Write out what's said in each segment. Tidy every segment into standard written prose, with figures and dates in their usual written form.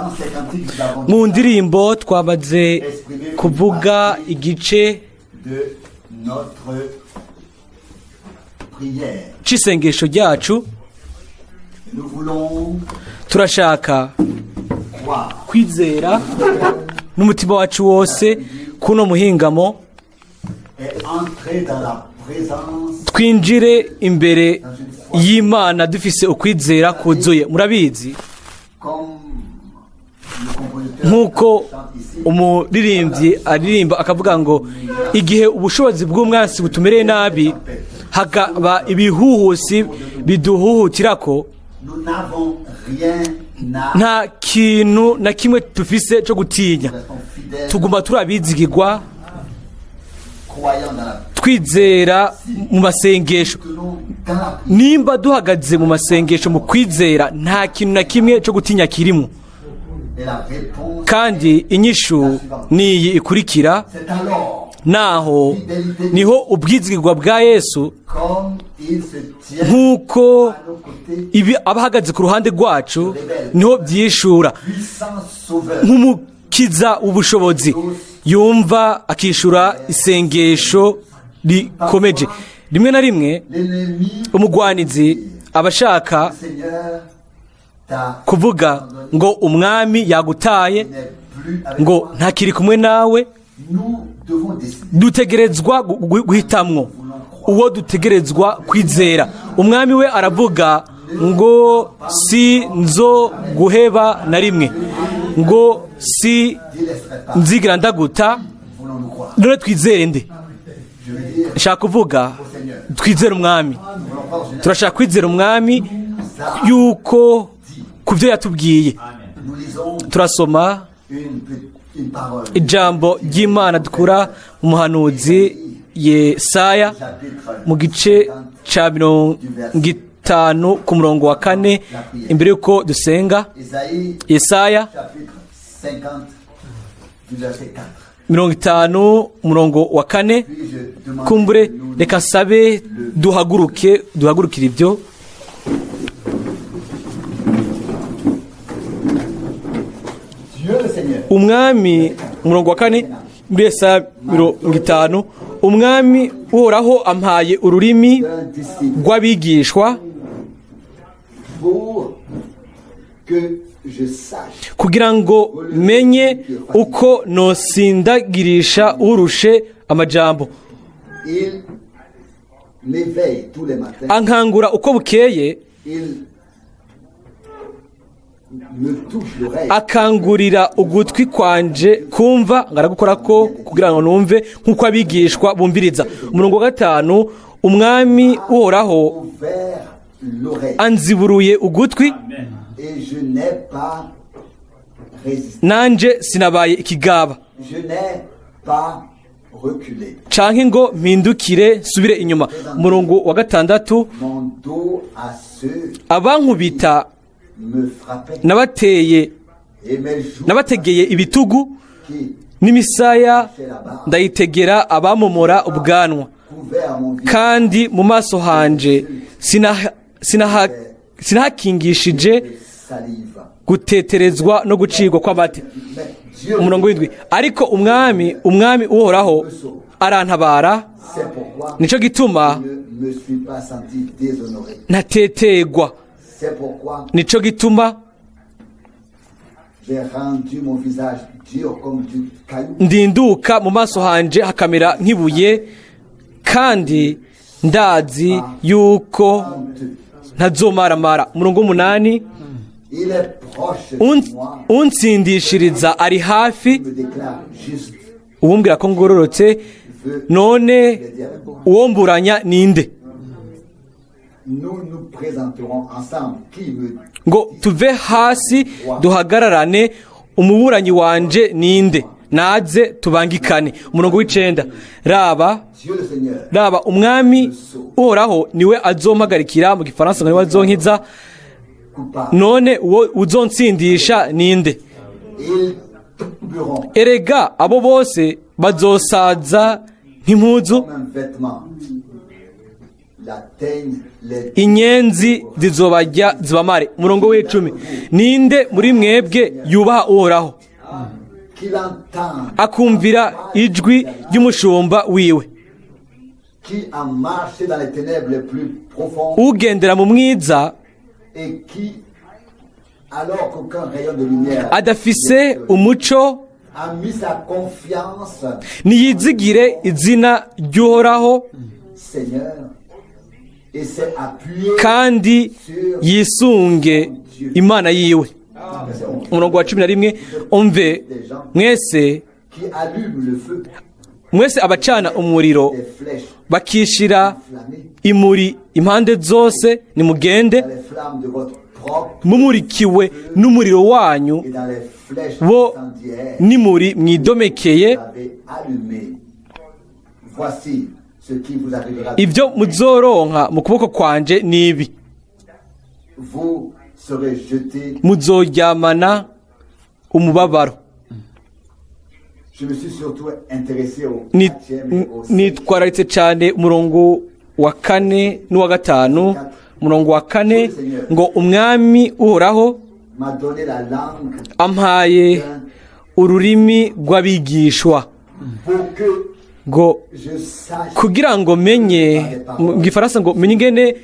Dans ces cantiques, nous avons Mu ndirimbo twamaze kuvuga igice de notre prière. c'isengesho ryacu. Nous voulons Turashaka croire kwizera n'umutima wacu wose kuno muhingamo et entrer dans la présence twinjire imbere y'Imana dufise ukwizera kuzuye. Murabizi, comme le compositeur nk'uko chante ici. umuririmbyi aririmba akavuga ngo igihe ubushobozi bw'umwansi butumereye nabi, hakaba ibihuhusi biduhuhutirako, Nous n'avons rien à nta kintu na kimwe dufise cyo gutinya. Restons fidèles, Tuguma turabizigirwa, croyant dans la twizera mu masengesho. tenons dans la prière. Nimba duhagaze mu masengesho mu kwizera, nta kintu na kimwe cyo gutinya kirimo. Et la réponse, Kandi inyishu niyi ikurikira: c'est alors naho niho ubwizigirwa bwa Yesu, comme il se tient nk'uko à nos côtés, ibi aba ahagaze ku ruhande rwacu, niho byishura puissant sauveur. nk'umukiza w'ubushobozi yumva akishura isengesho rikomeje. Rimwe na rimwe L'ennemi, umugwanizi aba ashaka Seigneur, t'a kuvuga ngo Umwami yagutaye, n'est plus avec ngo toi. ntakiri kumwe nawe. Nous devons décider. Dutegerezwa guhitamwo uwo dutegerezwa kwizera. Umwami we aravuga ngo si nzo guheba na rimwe, ngo si Délaisserai pas. nzigira ndaguta. Voulons-nous croire? None twizere nde? Je veux dire, Nshaka kuvuga twizere Umwami. nous voulons croire au Seigneur. Turashaka kwizera Umwami yuko ku byo yatubwiye. Nous lisons Turasoma une parole. ijambo ry'Imana dukura mu muhanuzi Yesaya Chapitre mu gice cya 50 ku murongo wa 4, imbere y'uko dusenga. Isaïe, Yesaya chapitre 50, du verset 4. 50, umurongo wa 4. Puis je demande Kumbure nous reka nsabe duhaguruke, duhagurukire ibyo. Dieu le Seigneur Umwami, umurongo wa 4 muri Yesaya 50: Umwami Uhoraho ampaye ururimi d'un disciple rw'abigishwa pour que je sache kugira ngo menye uko nosindagirisha urushe amajambo. Il m'éveille tous les matins. Ankangura uko bukeye. Il me touche l'oreille. Akangurira ugutwi kwanje kumva, ngo aragukora ko kugira ngo numve nk'uko abigishwa bumviriza. Umurongo wa 5: Umwami Uhoraho Ouvert l'oreille. anziburuye ugutwi, Et je n'ai pas résisté. nanje sinabaye ikigaba, Je n'ai pas reculé. canke ngo mpindukire nsubire inyuma. Umurongo wa 6: Mon dos à ceux Abankubita me frappaient. nabateye Et mes joues nabategeye ibitugu, qui n'imisaya ndayitegera abamomora ubwanwa, couvert mon visage kandi mu maso hanje sinahakingishije de salive. guteterezwa no gucirwa kw'amate. Mais Dieu, Umurongo w'7: ariko Umwami, Umwami Uhoraho arantabara, c'est pourquoi nico gituma je ne me suis pas senti déshonoré. ntatetegwa. C'est pourquoi Nico gituma j'ai rendu mon visage dur comme du caillou. ndinduka mu maso hanje hakamera nk'ibuye, kandi ndazi yuko Honteux. ntazomaramara. Umurongo w'8: Il est proche de moi. Untsindishiriza ari hafi. Il me déclare juste. Uwumbwira ko ngororotse, none uwomburanya ninde? Nous nous présenterons ensemble. Qui me Ngo tuve hasi duhagararane, umuburanyi wanje ninde? Naze tubangikane. Umurongo w'9: raba, Dieu le Seigneur raba, Umwami Uhoraho niwe azompagarikira, mu Gifaransa ngo niwe azonkiza. Coupable. None uwo uzontsindisha ninde? Ils tomberont Erega abo bose bazosaza nk'impuzu, comme un vêtement. L'atteigne les Inyenzi zizobarya zibamare. Umurongo w'icumi: ninde muri mwebwe yubaha Uhoraho, Qu'il entende, akumvira ijwi ry'umushumba wiwe, qui a marché dans les ténèbres les plus profondes ugendera mu mwiza et qui, alors qu'aucun rayon de lumière adafise umuco, a mis sa confiance niyizigire izina ry'Uhoraho Seigneur et s'est appuyé kandi yisunge Imana yiwe. Umurongo wa 11: umve mwese, qui allume le feu mwese abacana umuriro, des flèches bakishira enflammées imuri impande zose, nimugende dans les flammes de votre propre mumurikiwe n'umuriro wanyu et dans les flèches bo incendiaires nimuri mwidomekeye. que vous avez allumées. Voici ce qui vous arrivera. Ibyo muzoronka mu kuboko kwanje nibi: Vous serez jetés. Muzoryamana umubabaro. Je me suis surtout intéressé au quatrième et au cinquième. Nitwararitse cyane umurongo wa kane n'uwa gatanu. Umurongo wa kane ngo: Umwami Uhoraho M'a donné la langue ampaye ururimi rw'abigishwa, pour que ngo je sache kugira ngo menye, mu gifaransa ngo menye ingene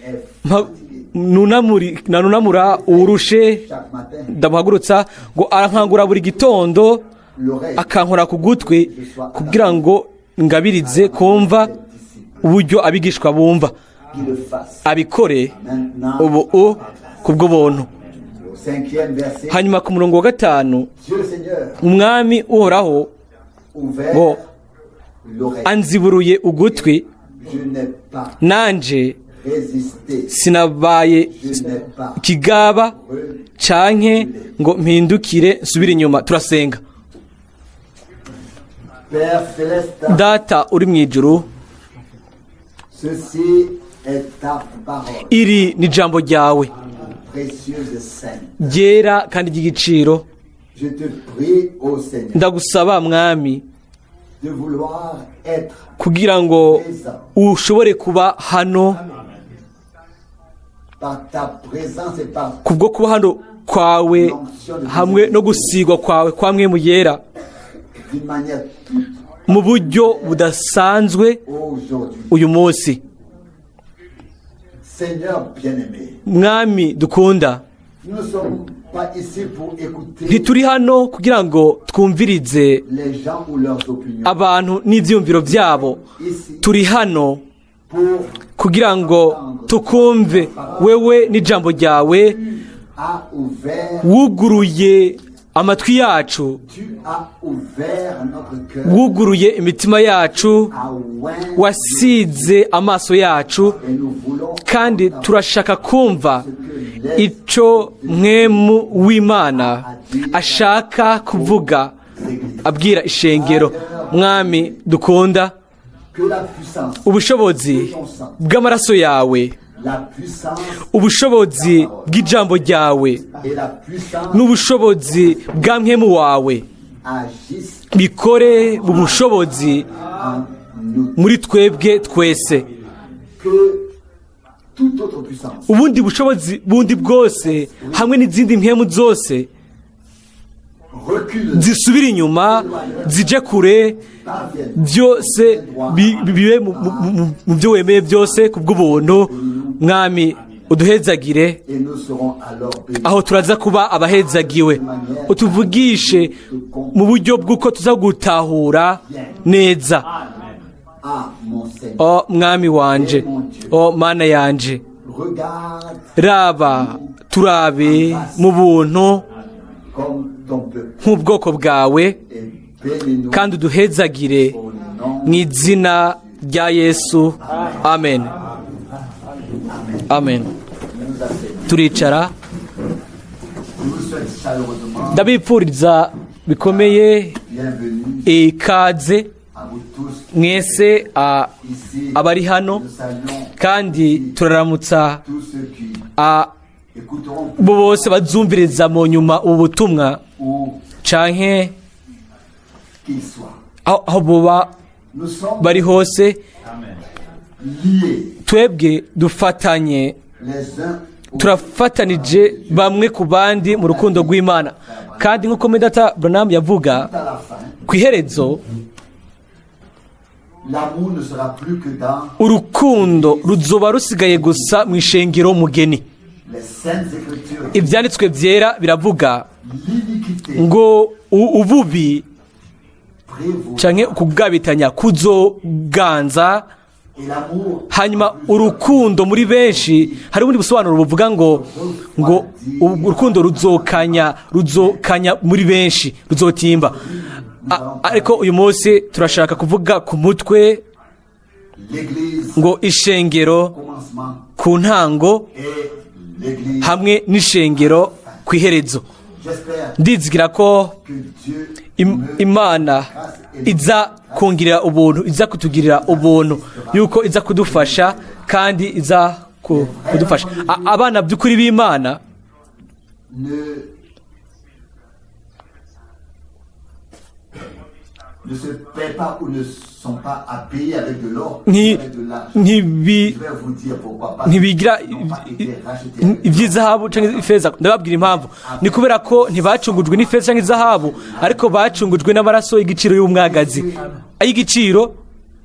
nanunamura uwurushe, chaque matin ndamuhagurutsa, ngo arankangura buri gitondo, l'oreille akankora ku gutwi kugira ngo ngabirize kumva uburyo abigishwa bumva. qui le fasse. Abikore Maintenant, ubu kubw'ubuntu. au cinquième verset, Hanyuma ku murongo wa gatanu, Dieu le Seigneur Umwami Uhoraho ouvert ngo l'oreille. anziburuye ugutwi, Je n'ai pas nanje résisté. sinabaye Je n'ai pas ikigaba reculé. canke ngo mpindukire nsubire inyuma. Turasenga. Père céleste, Data uri mu ijuru, ceci est ta parole, iri ni ijambo ryawe précieuse et sainte. ryera kandi ry'igiciro. Je te prie, ô Seigneur, Ndagusaba, Mwami, de vouloir être kugira ngo présent ushobore kuba hano, par ta présence et par kubwo kuba hano kwawe hamwe no gusigwa kwawe kwa Mpwemu Yera d'une manière toute mu buryo budasanzwe aujourd'hui. uyu munsi. Seigneur bien-aimé, Mwami dukunda, nous ne sommes pas ici pour écouter ntituri hano kugira ngo twumvirize les gens ou leurs opinions. abantu n'ibyiyumviro byabo. Ici Turi hano pour kugira ngo tukumve wewe n'ijambo ryawe. as ouvert, Wuguruye amatwi yacu, tu as ouvert notre cœur wuguruye imitima yacu, à oindre wasize amaso yacu, et nous voulons kandi turashaka kumva icyo Mpwemu w'Imana ashaka kuvuga abwira ishengero. Mwami dukunda, que la puissance, ubushobozi bw'amaraso yawe, la puissance ubushobozi bw'ijambo ryawe et la puissance n'ubushobozi bwa Mpwemu wawe agissent bikore mu bushobozi en nous. muri twebwe twese. Que toute autre puissance Ubundi bushobozi bundi bwose hamwe n'izindi mpwemu zose recule, zisubira inyuma, zije kure, parvienne byose bibe mu byo wemeye byose ku bw'ubuntu. Mwami, uduhezagire. Et nous serons alors bénis. Aho turaza kuba abahezagiwe. Utuvugishe mu buryo bw'uko tuza gutahura neza. Ah, mon Seigneur, O Mwami wanje, o Mana yanje, regarde raba, turabe mu buntu comme ton peuple nk'ubwoko bwawe, et bénis-nous kandi uduhezagire au nom. mu izina rya Yesu. Amen, amen. Nous asseyons. Turicara. Je vous souhaite chaleureusement Ndabipfuriza bikomeye bienvenue ikaze à vous tous mwese ici. abari hano, Nous saluons kandi turaramutsa tous ceux qui écouteront bo bose bazumviriza mu nyuma ubu butumwa où canke qu'ils soient. aho boba Nous sommes bari hose. liés. Twebwe dufatanye, les uns aux turafatanije bamwe ku bandi mu rukundo rw'Imana. Kandi nk'uko Medata Branham yavuga, à la fin, ku iherezo l'amour ne sera plus que dans urukundo ruzoba rusigaye gusa mu ishengero mugeni. les Saintes Écritures. Ibyanditswe byera biravuga L'iniquité ngo ububi prévaut canke ukugabitanya kuzoganza, et l'amour hanyuma urukundo muri benshi, hari ubundi busobanuro buvuga ngo urukundo ruzokanya muri benshi, ruzotimba. Ariko uyu munsi turashaka kuvuga ku mutwe l'Église ngo ishengero au commencement ku ntango et l'Église. hamwe n'ishengero ku iherezo. J'espère Ndizigira ko que Dieu me Imana iza kungirira ubuntu, iza kutugirira ubuntu, yuko iza kudufasha kandi iza kudufasha. Abana by'ukuri b'Imana ne se paient pas ou ne sont pas à payer avec de l'or ou avec de l'argent. Je vais vous dire pourquoi pas. Ntibigira Ils n'ont pas été rachetés avec de l'or. iby'izahabu cyangwa ifeza. Ndababwira impamvu: ni kubera ko ntibacungujwe n'ifeza cyangwa izahabu, ariko bacungujwe n'amaraso y'igiciro y'umwagazi, ay'igiciro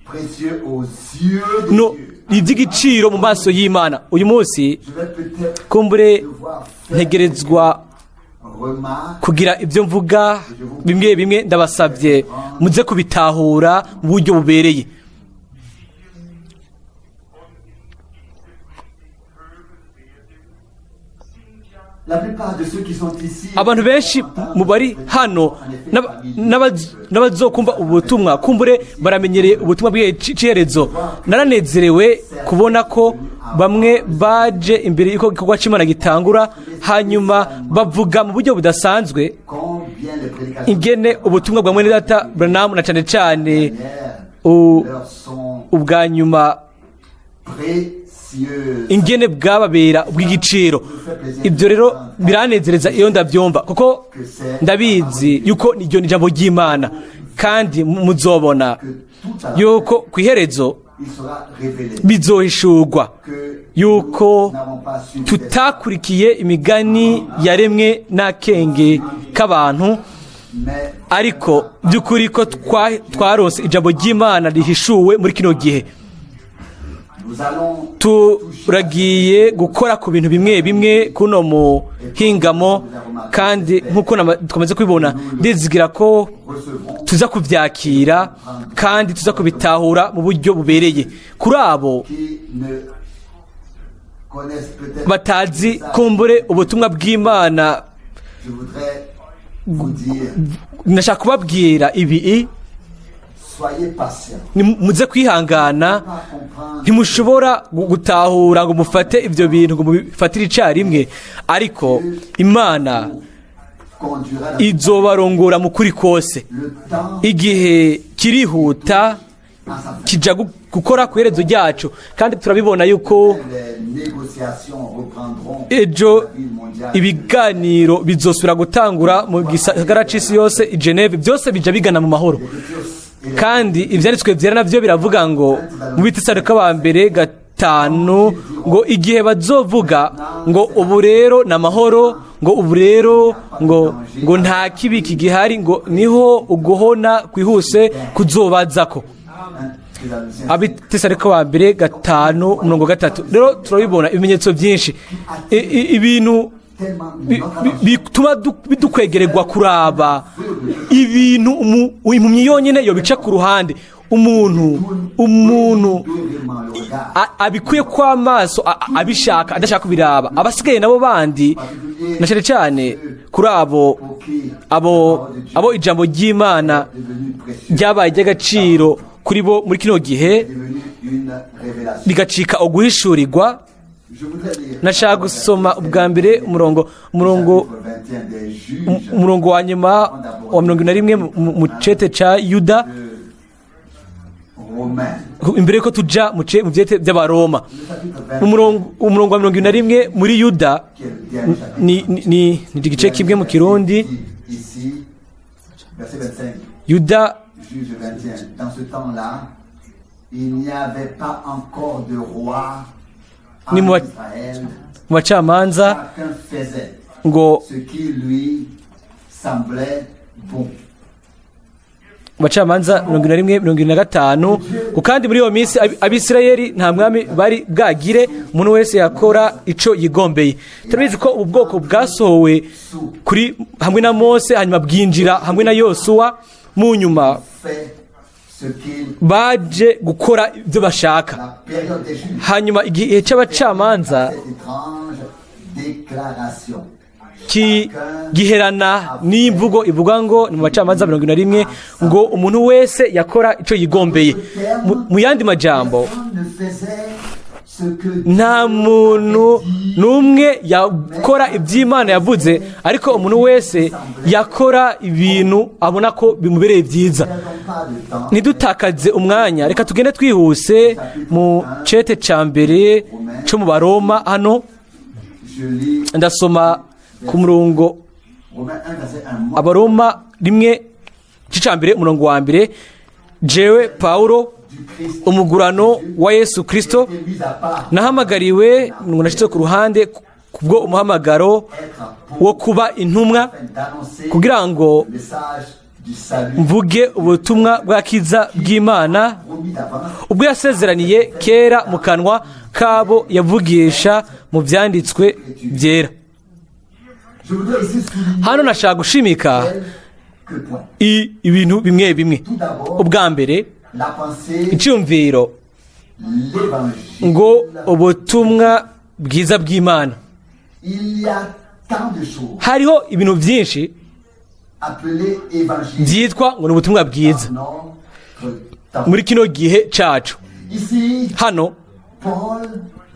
Précieux aux yeux de no Dieu. iby'igiciro mu maso y'Imana. Uyu munsi Je vais peut-être kumbure devoir faire ntegerezwa remarque kugira ibyo mvuga bimwe bimwe. Ndabasabye muze kubitahura mu buryo bubereye. La plupart de ceux qui sont ici Abantu benshi mu bari hano n'abazokumva ubutumwa kumbure baramenyereye ubutumwa bw'iherezo. Naranezerewe kubona ko bamwe baje imbere y'uko igikorwa cy'Imana gitangura, hanyuma bavuga mu buryo budasanzwe combien les prédications ingene ubutumwa bwa mwene data Branham, na cyane cyane leur sont ubwa nyuma, précieuses. ingene bwababera ubw'igiciro. Ibyo rero biranezereza iyo ndabyumva, kuko ndabizi yuko iryo ni ijambo ry'Imana. Kandi muzobona Que tout à la yuko ku iherezo il sera révélé bizohishurwa que yuko nous n'avons pas suivi des tutakurikiye imigani yaremwe n'akenge k'abantu, mais ariko by'ukuri ko twaronse ijambo ry'Imana rihishuwe muri kino gihe. Nous allons Turagiye gukora ku bintu bimwe bimwe kuno muhingamo, kandi nk'uko twamaze kubibona, ndizigira ko recevons tuza kubyakira kandi tuza kubitahura mu buryo bubereye. Kuri abo qui ne connaissent peut-être batazi kumbure ubutumwa bw'Imana, je voudrais vous dire ndashaka kubabwira ibi: soyez patients. Ni muze kwihangana. Pas comprendre Ntimushobora gutahura ngo mufate ibyo bintu, ngo mubifatire icyarimwe, ariko Imana conduira dans izobarongora mu kuri kose. le temps Igihe kirihuta, à sa fin. kijya gukora ku iherezo ryacu, kandi turabibona yuko Les négociations reprendront ejo la ville mondiale. ibiganiro bizosubira gutangura mu gisagara c'isi yose i Geneve. Byose bija bigana mu mahoro. Kandi ibyanditswe byera navyo biravuga ngo mu Bitesalonike ba mbere 5 ngo igihe bazovuga ngo ubu rero ni amahoro, ngo ubu rero ngo nta kibi kigihari, ngo niho uguhona kwihuse kuzobazako. Abitesalonike ba mbere 5 umurongo 3. Rero turabibona ibimenyetso byinshi, ibintu bituma bidukwegererwa kuraba ibintu impumyi yonyine yobica ku ruhande. Umuntu abikuye kw'amaso, abishaka adashaka kubiraba, abasigaye nabo bandi, na cyane cyane kuri abo ijambo ry'Imana ryabaye iry'agaciro kuri bo muri kino gihe, rigacika uguhishurirwa. Nashaka gusoma ubwa mbere umurongo wa nyuma wa 41 mu cete ca Yuda, imbere yuko tuja mu vyete by'Abaroma. Umurongo wa 41 muri Yuda ni igice kimwe mu Kirundi. Yuda Juge 21. Dans ce temps-là, Il n'y avait pas encore de roi en Ni Israël. Mu bacamanza Chacun faisait ngo ce qui lui semblait bon. Mu bacamanza 71 75 ngo kandi muri iyo minsi Abisirayeli nta mwami bari bwagire, umuntu wese yakora ico yigombeye. Turabizi ko ubu bwoko bwasohowe kuri hamwe na Mose, hanyuma bwinjira hamwe na Yosuwa. Mu nyuma Fait ce qu'il baje gukora ibyo bashaka. La période des juges. Hanyuma igihe cy'abacamanza Cette étrange déclaration. Giherana n'imvugo ivuga ngo ni mu bacamanza 71 ngo umuntu wese yakora icyo yigombeye. Mu yandi majambo, Personne ne faisait ce que nta Dieu muntu avait dit. n'umwe yakora iby'Imana yavuze, ariko umuntu wese yakora ibintu abona ko bimubereye byiza. Ne perdons pas de temps. Ntidutakaze umwanya, reka tugende twihuse mu cete cya mbere cyo mu Baroma hano. Je lis Ndasoma ku murongo Romains 1, verset 1. Moi, Abaroma 1 cya mbere, umurongo wa mbere: Jewe Pawulo, du Christ, umugurano wa Yesu Kristo, été mis à part nahamagariwe ngo nashyitse ku ruhande kubwo umuhamagaro être pour wo kuba intumwa afin d'annoncer kugira ngo le message du salut mvuge ubutumwa bw'akiza bw'Imana promis d'avance ubwo yasezeraniye kera mu kanwa kabo yavugisha mu byanditswe byera. Je voudrais ici souligner Hano nashaka gushimika quelques points. Ibintu bimwe bimwe. Tout d'abord, Ubwa mbere, la pensée, icyumviro l'évangile. ngo ubutumwa bwiza bw'Imana. Il y a tant de choses Hariho ibintu byinshi appelées évangile byitwa ngo ni ubutumwa bwiza dans notre temps. muri kino gihe cacu. Ici, Hano Paul,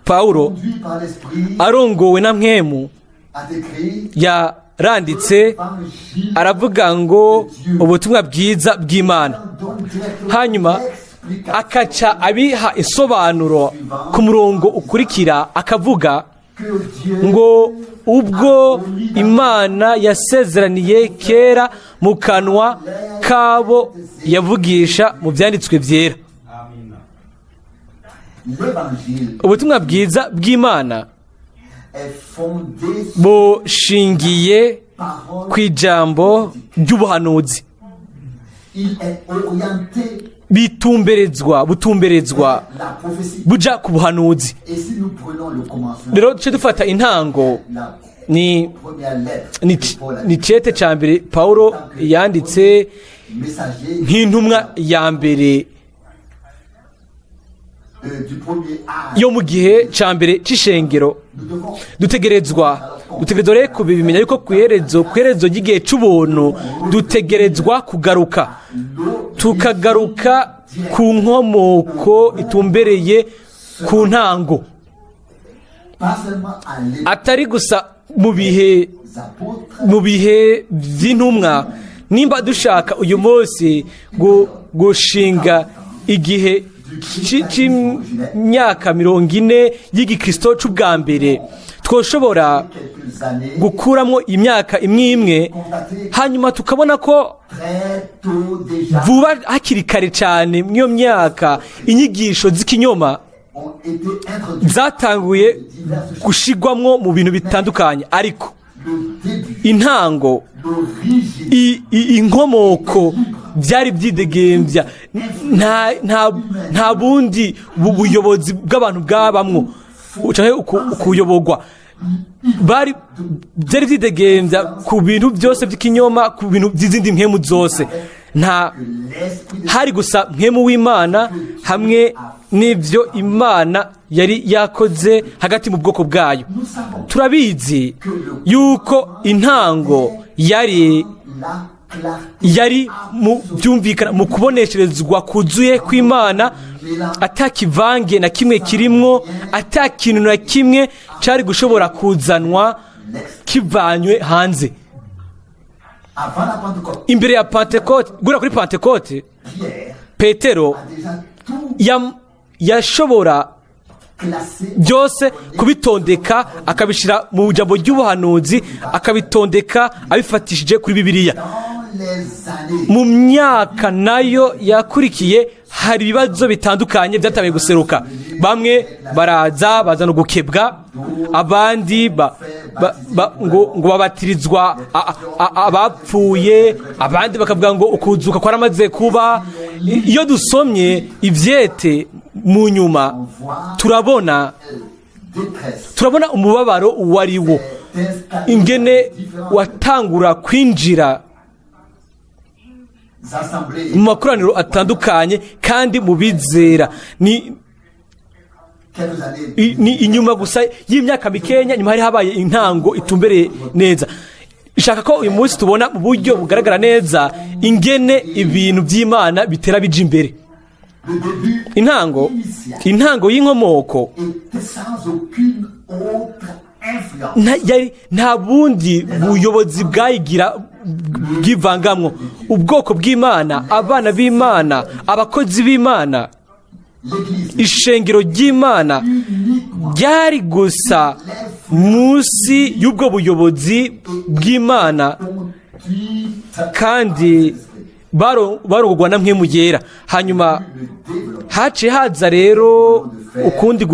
Pawulo, conduit par l'Esprit, arongowe na Mpwemu, a écrit yaranditse l'évangile aravuga ngo ubutumwa bwiza bw'Imana, donne directement hanyuma l'explication akaca abiha isobanuro ku murongo ukurikira, akavuga que Dieu ngo ubwo Imana yasezeraniye kera mu kanwa kabo yavugisha mu byanditswe byera. L'évangile Ubutumwa bwiza bw'Imana est fondé sur bushingiye parole. ku ijambo ry'ubuhanuzi. Il est orienté Bitumberezwa, butumberezwa la prophétie. buja ku buhanuzi. Et si nous prenons le commencement, Rero duce dufata intango, la ni première lettre ni que Paul a ni cete ca mbere Paulo yanditse messager nk'intumwa ya mbere du premier âge, yo mu gihe ca mbere c'ishengero. nous devons Dutegerezwa rero kubimenya yuko ku iherezo ry'igihe c'ubuntu dutegerezwa kugaruka, tukagaruka ku nkomoko itumbereye ku ntango, pas seulement à les atari gusa mu bihe apôtres, mu bihe by'intumwa. Nimba dushaka uyu munsi gushinga igihe c'imyaka 40 y'igikristo c'ubwa mbere, twoshobora quelques années, gukuramo imyaka imwe imwe, hanyuma tukabona ko très tôt déjà, vuba hakiri kare cyane mw'iyo myaka inyigisho z'ikinyoma ont été introduites zatanguye gushigwamwo mu bintu bitandukanye, ariko le début, intango, l'origine inkomoko byari byidegembya, nta bundi buyobozi bw'abantu bwabamwo canke ukuyoborwa. Bari byari byidegembya ku bintu byose by'ikinyoma, ku bintu by'izindi mpwemu zose. Nta que l'Esprit de hari gusa Mpwemu w'Imana hamwe n'ibyo Imana yari yakoze hagati mu bwoko bwayo. Nous savons Turabizi yuko intango yari la clarté yari mu byumvikana, mu kubonesherezwa kuzuye kw'Imana, atakivange na kimwe kirimwo, ata kintu na kimwe cyari gushobora kuzanwa kivanywe hanze. Avant la Pentecôte, Imbere ya Pentekote, guhera kuri Pentekote, Pierre Petero a déjà tout yashobora classé byose kubitondeka, akabishyira mu jambo ry'ubuhanuzi, akabitondeka abifatishije kuri Bibiliya. dans les années Mu myaka nayo yakurikiye, Hari ibibazo bitandukanye byatangiye guseruka. Bamwe baraza bazana ugukebwa, abandi ngo babatirizwa abapfuye, abandi bakavuga ngo ukuzuka kwaramaze kuba. Iyo dusomye ivyete mu nyuma, turabona Détresse turabona umubabaro uwo ari wo, s'est installée ingene dans différentes watangura kwinjira assemblées mu makoraniro atandukanye kandi mu bizera. Ni quelques années ni inyuma gusa y'imyaka mikenya nyuma hari habaye intango itumbereye neza. Shaka ko uyu munsi tubona mu buryo bugaragara neza ingene ibintu by'Imana bitera bija imbere. Le début Intango, initial intango y'inkomoko était sans aucune autre influence. Nta bundi buyobozi bwayigira bwivangamwo. Ubwoko bw'Imana, abana b'Imana, abakozi b'Imana, L'Église ishengero ry'Imana uniquement ryari gusa munsi y'ubwo buyobozi bw'Imana conduite kandi barongorwa na Mpwemu Yera. Hanyuma le développement haciye haza rero ukundi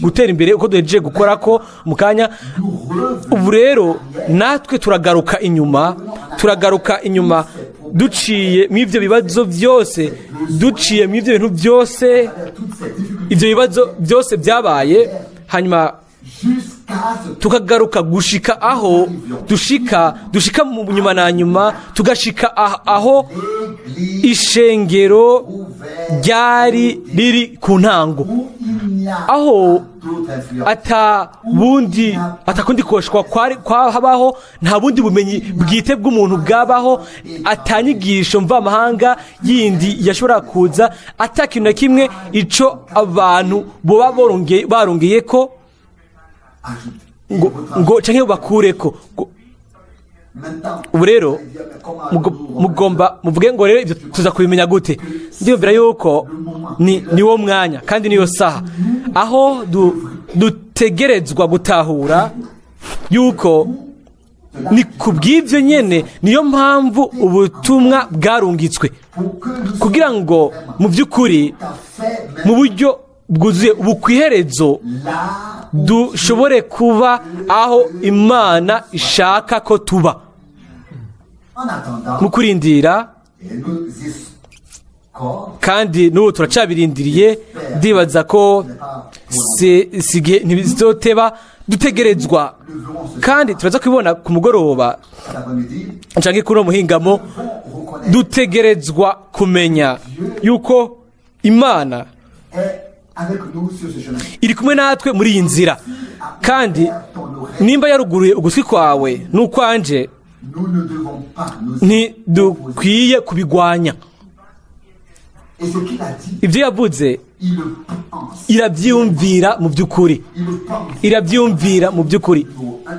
gutera imbere uko duhejeje gukora ko mu kanya. Nous revenons Ubu rero natwe turagaruka inyuma, turagaruka inyuma duciye mu ibyo bibazo byose, duciye mu ibyo bintu byose, à toutes ces difficultés ibyo bibazo byose byabaye, hanyuma jusqu'à ce tukagaruka gushika aho dushika mu nyuma na nyuma tugashika aho l'Église ishengero ouverte ryari riri ku ntango, où il n'y a aho pas d'autre influence ata bundi, atakundi koshwa kwari kwahabaho, nta bundi bumenyi bwite bw'umuntu bwabaho, atanyigisho mvamahanga yindi yashobora kuza, ata kintu na kimwe ico abantu boba barongeye ko ajoute. ngo canke bakureko ngo. Maintenant, Ubu rero mugomba muvuge ngo: "Rero ibyo tuza kubimenya gute?" Ndiyumvira yuko ni wo mwanya kandi niyo saha aho dutegerezwa gutahura yuko ni ku bw'ibyo nyene niyo mpamvu ubutumwa bwarungitswe, pour que nous kugira ngo mu by'ukuri, tout à fait mu buryo bwuzuye ubu, ku iherezo, là dushobore kuba aho Imana ishaka ko tuba. En attendant, Mu kurindira, et nous escorts kandi n'ubu turacabirindiriye, ndibaza ko si igihe ntibizoteba, dutegerezwa kandi turaza kubibona ku mugoroba cet après-midi, canke kuri uno muhingamo, vont reconnaître dutegerezwa kumenya yuko Imana est avec nous sur ce chemin. iri kumwe natwe muri iyi nzira. Kandi nimba yaruguruye ugutwi kwawe n'ukwanje, Nous ne devons pas nous ntidukwiye kubigwanya. Et ce qu'il a dit, Ibyo yavuze, il le pense. irabyiyumvira mu by'ukuri. Il le pense. Irabyumvira mu by'ukuri.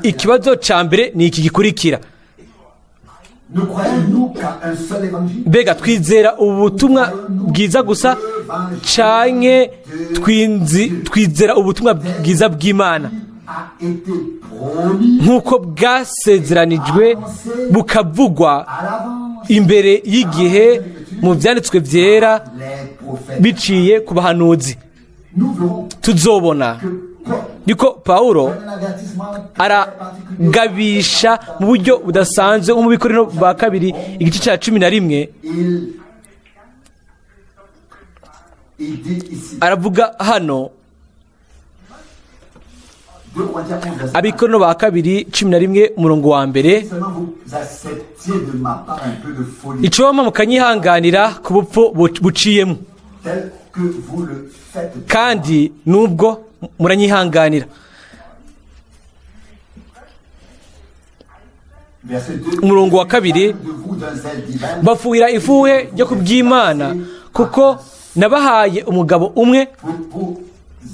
Ikibazo cya mbere ni iki gikurikira: Ne croyons-nous qu'à un seul évangile? Mbega twizera ubutumwa bwiza gusa, canke twizera ubutumwa bwiza bw'Imana A été promis nk'uko bwasezeranijwe, bukavugwa à l'avance imbere y'igihe mu byanditswe byera les prophètes? biciye ku bahanuzi? Nous verrons Tuzobona que Paul yuko Pawulo donne un avertissement très particulier. aragabisha mu buryo budasanzwe, nko mu Bikorinto ba kabiri igice cya 11. Il dit ici, Aravuga hano, 2 Corinthiens 11, verset 1. Abikorinto ba kabiri 11 umurongo wa mbere: Seulement vous acceptiez de ma part un peu de folie, "Icompa mukanyihanganira ku bupfu buciyemo, tel que vous le faites. kandi nubwo muranyihanganira." Verset 2. Umurongo wa kabiri: De vous d'un zèle divin, "Bafuhira ifuhe ryo kubw'Imana, kuko nabahaye umugabo umwe, pour vous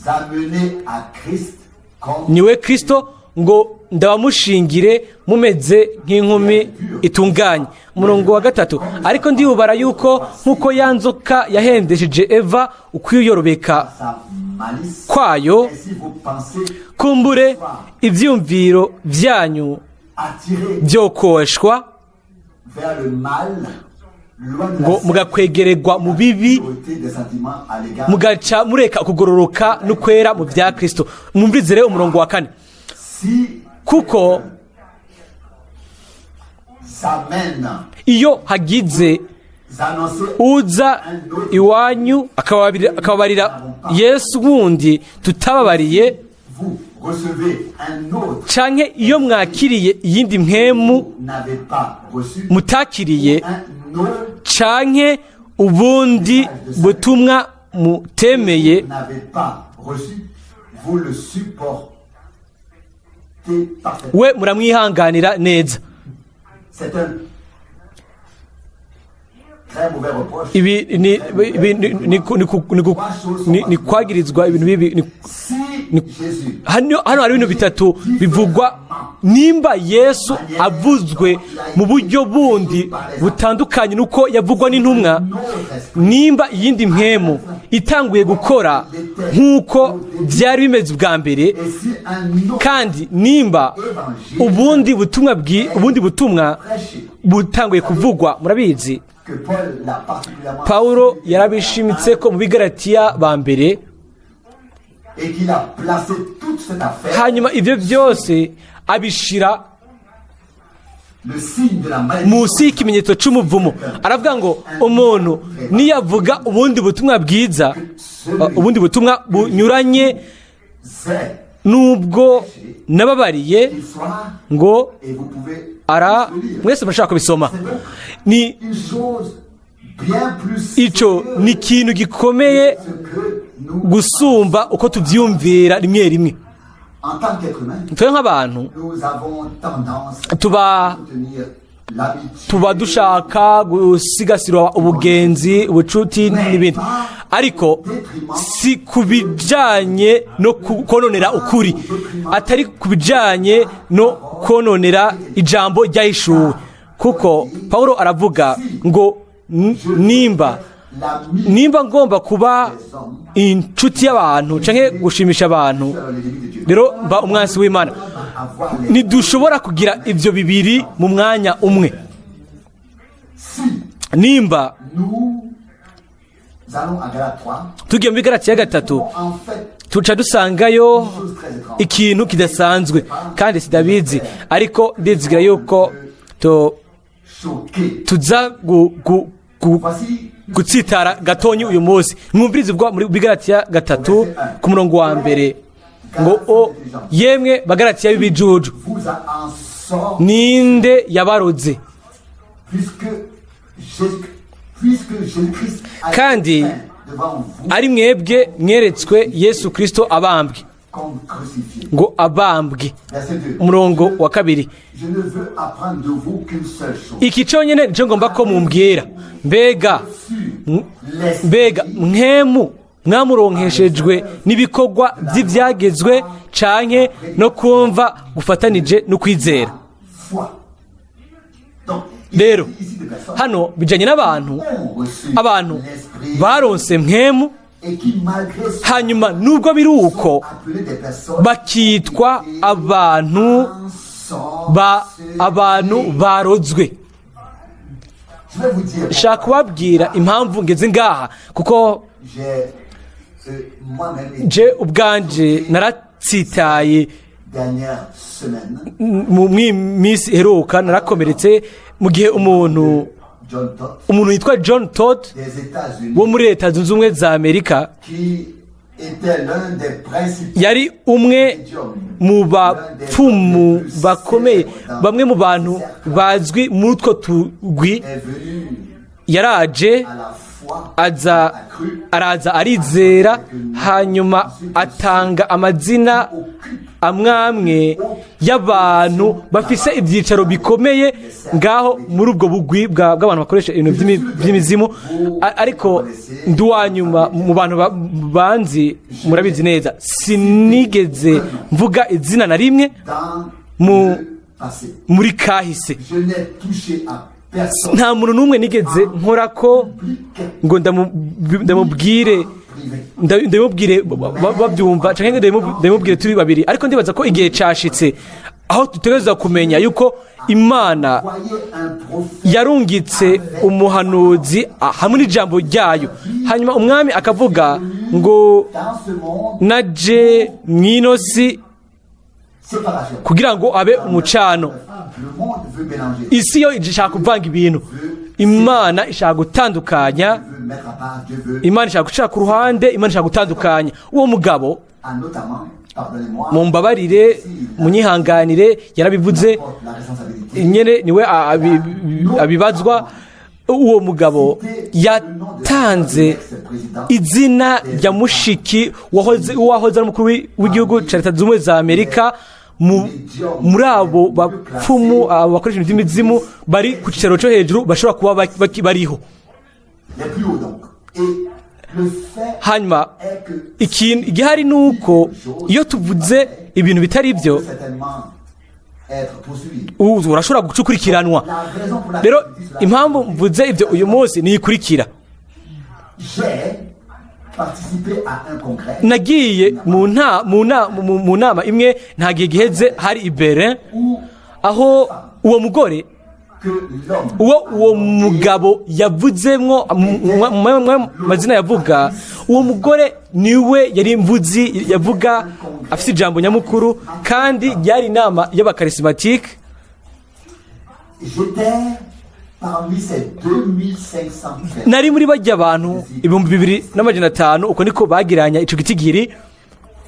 amener à Christ comme niwe Kristo, ngo ndabamushingire mumeze nk'inkumi itunganye." Umurongo wa gatatu: "Ariko ndiyubara yuko nk'uko ya nzoka yahendesheje Eva ukwiyorobeka sa malice. kwayo, Ainsi vos pensées kumbure ibyiyumviro byanyu attirées byokoshwa vers le mal Loin de ngo la mugakwegererwa mu bibi, pureté des sentiments à l'égard. Mugaca mureka kugororoka no kwera mu bya Kristo. Mwumvirize rero umurongo wa 4. Si Kuko s'amène iyo hagize annoncer uza iwanyu akababarira Yesu wundi tutababariye, vous recevez un autre canke iyo mwakiriye iyindi mpwemu vous n'avez pas reçu, mutakiriye, un autre canke ubundi butumwa mutemeye, vous n'avez pas reçu, vous le supportez parfaitement. We muramwihanganira neza. C'est un très mauvais reproche. Ibi ni kwagirizwa ibintu bibi. Si Jésus Hano hari ibintu bitatu bivugwa. Nimba Yesu avuzwe mu buryo bundi butandukanye n'uko yavugwa n'intumwa, notre esprit nimba iyindi mpwemu itanguye gukora nk'uko byari bimeze ubwa mbere, et si un autre kandi nimba ubundi butumwa prêché butanguye kuvugwa, murabizi, que Paul l'a particulièrement Pawulo yarabishimitse ko mu Bigaratiya ba mbere, et qu'il a placé toute cette affaire hanyuma ibyo byose abishira le signe de la malédiction munsi y'ikimenyetso c'umuvumo. Aravuga ngo umuntu niyavuga ubundi butumwa bwiza, ubundi butumwa bunyuranye c'est n'ubwo nababariye, qu'il soit ngo et vous pouvez ara le lire. Mwese murashaka kubisoma. Ni Une chose bien plus ico sérieuse ni ikintu gikomeye ce que nous gusumba uko tuvyumvira rimwe rimwe. En tant qu'être humain, Twe nk'abantu nous avons tendance tuba à soutenir l'amitié, tuba dushaka gusigasira ubugenzi, ubucuti n'ibindi, ariko si ku bijyanye no kononera ukuri, atari ku bijyanye no kononera ijambo ryahishuwe, kuko Paul aravuga ngo nimba l'ami nimba ngomba kuba inshuti y'abantu canke gushimisha abantu, l'ennemi de Dieu. Rero mba umwansi w'Imana. Avoir les Ntidushobora kugira ibyo bibiri mu mwanya umwe. Si Nimba nous allons à Galates 3, tugiye muri Galatiya 3, en fait, tuca dusangayo une chose très étrange. Ikintu kidasanzwe, kandi sidabizi, ariko ndizigira yuko Choqué. Tuza Voici gutsitara gatonyi uyu munsi. Mwumvirize ubwo muri Bigaratiya 3 ku murongo wa 1 ngo: "O yemwe Bagaratiya b'ibijuju, vous a en sort ninde yabaroze?" puisque Jésus-Christ a été Kandi peint devant vous ari mwebwe mweretswe Yesu Kristo abambwe, comme crucifié. ngo abambwe. Verset 2. Umurongo wa 2. Je ne veux apprendre de vous qu'une seule chose. Iki cyonyine nicyo ngomba ko mumbwira: mbega Sur l'esprit mbega Mpwemu mwamuronkeshejwe n'ibikorwa by'ibyagezwe canke no kumva gufatanije no kwizera? Foi. Donc, il Rero s'agit ici de personnes hano bijanye n'abantu qui ont reçu abantu l'esprit baronse Mpwemu, et qui, malgré cela, hanyuma nubwo biri uko, sont appelés des personnes bakitwa abantu ba abantu barozwe. Je vais vous dire, Nshaka kubabwira impamvu ngeze ngaha, kuko j'ai moi-même été je ubwanje naratsitaye dernière semaine, mu minsi iheruka, narakomeretse mu gihe umuntu John Todd umuntu yitwa John Todd des États-Unis, wo muri Leta Zunze Ubumwe za Amerika, qui était l'un des principaux yari umwe mu bapfumu bakomeye, bamwe mu bantu bazwi muri utwo tugwi, est venu yaraje à la foi, aza a cru, araza arizera, hanyuma atanga amazina amwamwe y'abantu bafise ibyicaro bikomeye ngaho muri ubwo bugwi bw'abantu bakoresha ibintu by'imizimu. Ariko ndi uwa nyuma mu bantu banzi, murabizi neza, sinigeze mvuga izina na rimwe dans le passé. muri kahise. Je n'ai touché à personne Nta muntu n'umwe nigeze nkora ko ngo ndamubwire privé. Ndabimubwire babyumva canke ndabimubwire turi babiri, ariko ndibaza ko igihe cashitse. Aho dutegerezwa kumenya yuko Imana Voyez un prophète yarungitse umuhanuzi hamwe n'ijambo ryayo. Hanyuma umwami akavuga ngo dans ce monde, naje mw'ino si séparation. kugira ngo abe umucano. Le monde veut mélanger, Isi yo ishaka kuvanga ibintu, Imana ishaka gutandukanya. veut mettre à part, Dieu veut, Imana ishaka gucira ku ruhande, Imana ishaka gutandukanya. Uwo mugabo, a notamment, pardonnez-moi, mumbabarire, munyihanganire, yarabivuze porte la responsabilité. nyene, niwe abibazwa. Uwo mugabo yatanze izina rya mushiki wahoze ari umukuru w'igihugu cya Leta Zunze Ubumwe za Amerika muri abo bapfumu, abo bakoresha ibintu by'imizimu bari ku cyicaro cyo hejuru bashobora kuba bariho. Les plus hauts donc. Et le fait Hanyuma est que ikintu igihari ni uko iyo tuvuze ibintu bitari byo, peut certainement être poursuivi. Ubu urashobora gucukurikiranwa. La raison pour laquelle Rero je dis cela, impamvu mvuze ibyo uyu munsi niyikurikira: j'ai participé à un congrès Nagiye mu nta mu na- mu- mu nama imwe nta gihe giheze, hari i Berlin, où aho uwo mugore, que l'homme uwo mugabo yavuzemwo mu mazina yavuga, uwo mugore niwe yari imvuzi, yavuga afite ijambo nyamukuru, kandi yari inama y'abakarismatike. J'étais parmi ces 2500 personnes. Nari muri bajya abantu 2500, uko niko bagiranya ico gitigiri.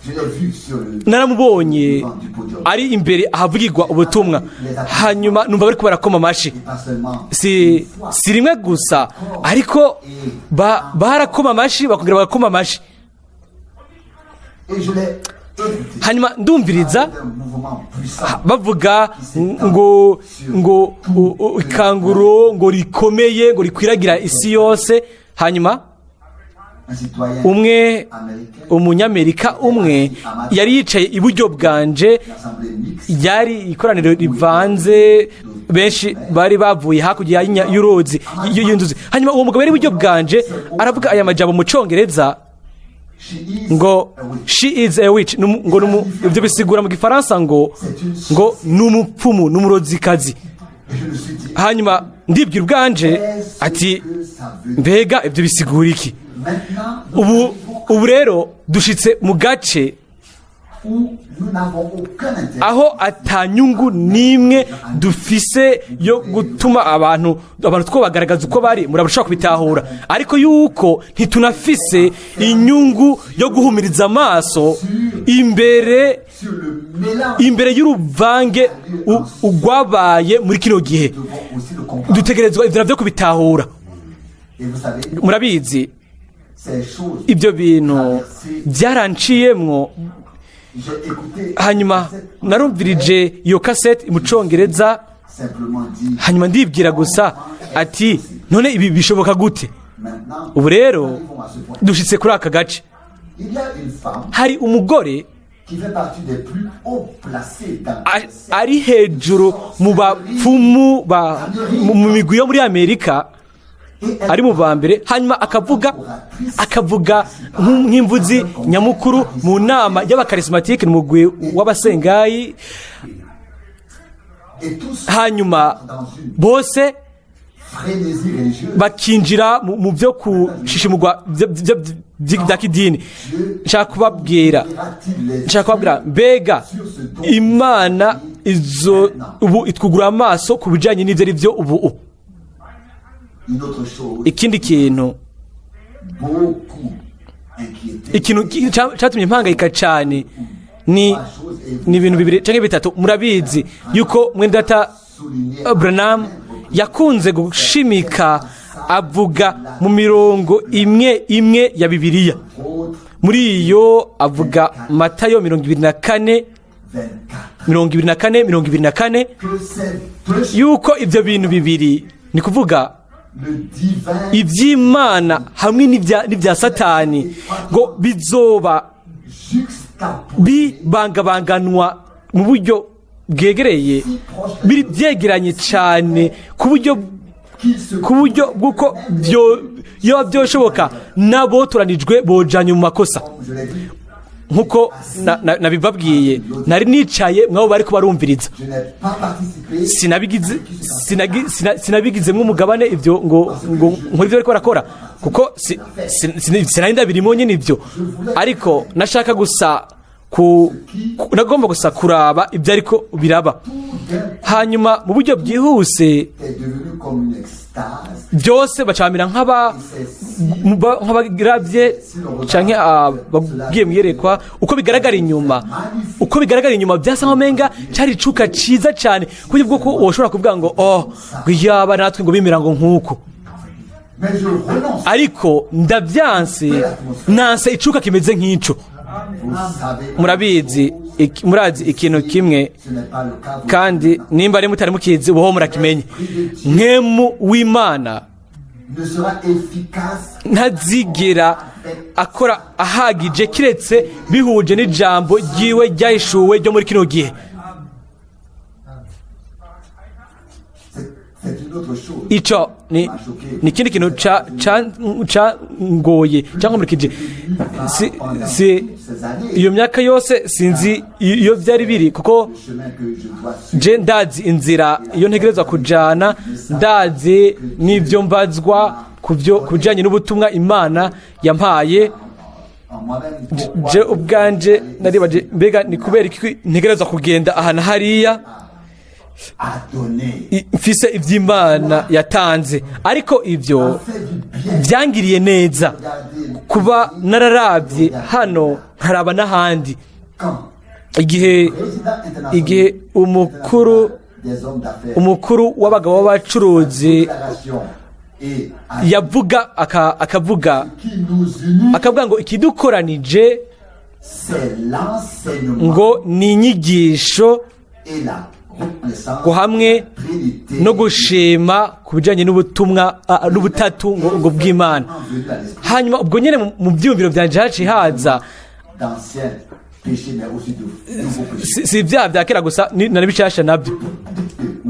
Je l'ai vu sur le Naramubonye devant du podium. ari imbere ahavugirwa ubutumwa, hanyuma numva bariko barakoma amashi. Et pas seulement Si une fois. si rimwe gusa, ariko barakoma amashi, bakongera bagakoma amashi. Et je l'ai écouté. Hanyuma ndumviriza Un mouvement puissant. bavuga ngo ikanguro ngo rikomeye ngo rikwiragira isi yose. Hanyuma Un citoyen umwe, américain, umunyamerika umwe yari yicaye iburyo bwanje. l'assemblée mixte, Ryari ikoraniro rivanze, benshi bari bavuye hakurya y'uruzi, y'inzuzi. Hanyuma uwo mugabo yari iburyo bwanje aravuga aya majambo mu Congereza she is ngo a witch. "She is a witch." Ngo ibyo bisigura mu Gifaransa ngo ni umupfumu, ni umurozikazi. Et je me suis dit, Hanyuma ndibwira ubwanje qu'est-ce ati que ça veut dire? mbega ibyo bisigura iki? Maintenant, nous Ubu rero dushitse mu gace où nous n'avons aucun intérêt aho atanyungu n'imwe dufise yo gutuma abantu twobagaragaza uko bari, murabashobora kubitahura, ariko yuko ntitunafise inyungu yo guhumiriza amaso imbere sur le mélange. imbere y'uruvange urwabaye muri kino gihe. Nous devons aussi le comprendre. Dutegerezwa ivyo navyo kubitahura. Et vous savez, Murabizi, ces choses, ibyo bintu byaranciyemwo. j'ai écouté Hanyuma narumvirije iyo kasete mu Congereza. simplement dit, Hanyuma ndibwira gusa ati none ibi bishoboka gute? maintenant, Ubu rero arrivons à ce point. dushitse kuri aka gace. Il y a une femme Hari umugore qui fait partie des plus haut placés dans ari hejuru mu bapfumu mu migwi yo muri Amerika, Et elle ari mu ba mbere. Hanyuma akavuga nk'imvuzi nyamukuru mu nama y'abakarismatike, mu mugwi w'abasengayi. Et tous Hanyuma dans une bose frénésie religieuse. bakinjira mu byo kushishimurwa bya kidini. Nshaka kubabwira, mbega Imana izo ubu itwugura amaso ku bijyanye n'ibyo ari byo ubu? Une autre chose, Ikindi kintu, beaucoup inquiété. ikintu cyatumye mpangayika cyane ni ibintu bibiri cyangwa bitatu. Murabizi yuko mwene data Souligné Branham yakunze gushimika avuga mu mirongo imwe imwe ya Bibiliya. Autre Muri iyo avuga Matayo 24, 24. 24, 24, Que ces deux choses, yuko ibyo bintu bibiri, ni kuvuga le divin iby'Imana hamwe n'ibya Satani, ngo bizoba juxtaposé, bibangabanganwa mu buryo bwegereye, biri byegeranye cyane ku buryo qu'il se ku buryo bw'uko byo yoba byoshoboka n'abotoranijwe bojanye mu makosa. Comme je l'ai dit, Nk'uko nabibabwiye, nari nicaye mwabo bariko barumviriza. Je n'ai pas participé. Sinabigizemo umugabane ibyo ngo nkore ibyo bariko barakora, kuko sinari ndabirimo nyine ibyo, ariko nashaka gusa nagomba gusa kuraba ibyo ariko biraba. Hanyuma mu buryo bwihuse Est devenu comme une extase. byose bacamira nk'abaravye canke abagiye mu iyerekwa. Uko bigaragara inyuma, byasa nkaho umenga cari icuka ciza cane, ku buryo bw'uko woshobora kuvuga ngo: "Oh," ngo yaba natwe ngo bimera ngo nk'uko. Mais je renonce. Ariko ndabyanse, nanse icuka kimeze nk'ico. Vous savez, Murabizi, murazi ikintu kimwe, ce n'est pas le cas. Vous kandi nimba ari mutari mukizi, ubuho murakimenye: Mpwemu w'Imana ne sera efficace ntazigera akora ahagije kiretse bihuje n'ijambo ryiwe ryahishuwe ryo muri kino gihe. C'est une autre chose. Ico ni ikindi kintu ca ngoye cyangwa nkurikije si iyo myaka yose, sinzi iyo byari biri, kuko Le chemin que je dois suivre. je ndazi inzira iyo ntegerezwa kujana, ndazi n'ibyo mbazwa ku bijanye n'ubutumwa Imana yampaye. En moi-même, pourquoi Je ubwanje naribaje: mbega ni kubera iki ntegerezwa kugenda ahantu hariya a donné. Mfise ivy'Imana yatanze? Ariko ivyo Fait du bien. vyangiriye neza Regardez kuba nararavye hano, nkaraba n'ahandi. Quand Igihe président international igihe umukuru des hommes d'affaires umukuru w'abagabo b'abacuruzi déclaration et à yavuga akavuga qui nous unit, akavuga ngo ikidukoranije c'est l'enseignement ngo ni inyigisho et la reconnaissance ngo hamwe Trinité no gushima ku bijyanye n'ubutumwa, n'ubutatu ngo bw'Imana. Venu à l'esprit Hanyuma ubwo nyine mu byiyumviro byanje haciye haza d'anciens péchés, mais aussi de nouveaux péchés. Si ibyaha bya kera gusa, na bishasha nabyo.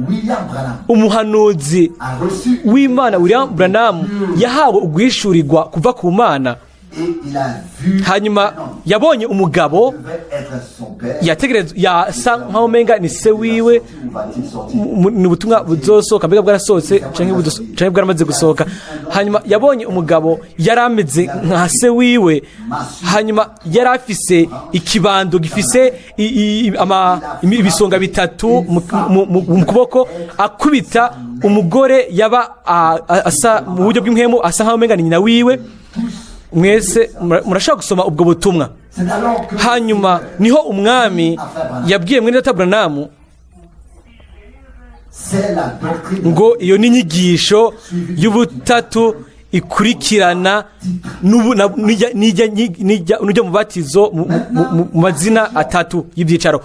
William Branham Umuhanuzi a reçu w'Imana William Branham yahawe uguhishurirwa kuva ku Mana. Et il a vu Hanyuma un homme yabonye umugabo devait être son père. yategerezwa, yasa nkaho umenga ni se wiwe. Où va-t-il sortir? Ni ubutumwa buzosohoka, mbega bwarasohotse canke bwaramaze gusohoka? Hanyuma yabonye umugabo yari ameze nka se wiwe, hanyuma yari afise ikibando gifise ibisonga bitatu mu kuboko, akubita umugore yaba asa mu buryo bw'impwemu, asa nkaho umenga ni nyina wiwe. Mwese murashobora gusoma ubwo butumwa. C'est alors que Hanyuma niho Umwami yabwiye mwene data Buranamu c'est la doctrine ngo iyo ni inyigisho y'ubutatu ikurikirana n'ujya mubatizo mu mazina atatu y'ibyicaro.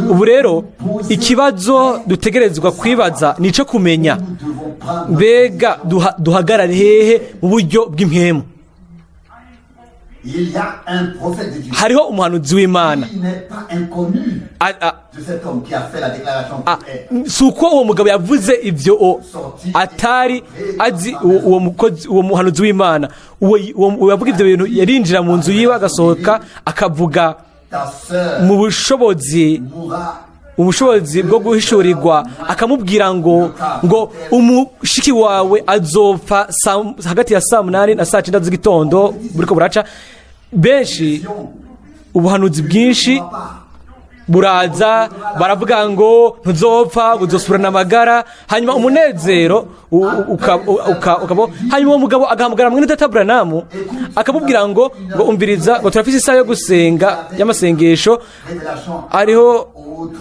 Ubu rero ikibazo dutegerezwa kwibaza ni icyo kumenya: nous devons prendre. mbega duhagarare hehe mu buryo bw'impwemu? Il y a un prophète de Dieu Hariho umuhanuzi w'Imana. qui n'est pas inconnu de cet homme qui a fait la déclaration qui est Si uko uwo mugabo yavuze ibyo atari azi uwo mukozi, uwo muhanuzi w'Imana, uwo yavuga ibyo bintu, yarinjira mu nzu yiwe agasohoka akavuga ta sœur mu bushobozi mourra ubushobozi bwo guhishurirwa, akamubwira ngo umushiki wawe azopfa hagati ya saa 8 na saa 9 z'igitondo buriko buraca. Benshi, ubuhanuzi bwinshi buraza, baravuga ngo ntuzopfa, ngo uzosubirana amagara, hanyuma umunezero ukaba. Hanyuma uwo mugabo agahamagara mwene data Buranamu, akamubwira ngo umviriza, ngo turafise isaha yo gusenga y'amasengesho, révélation hariho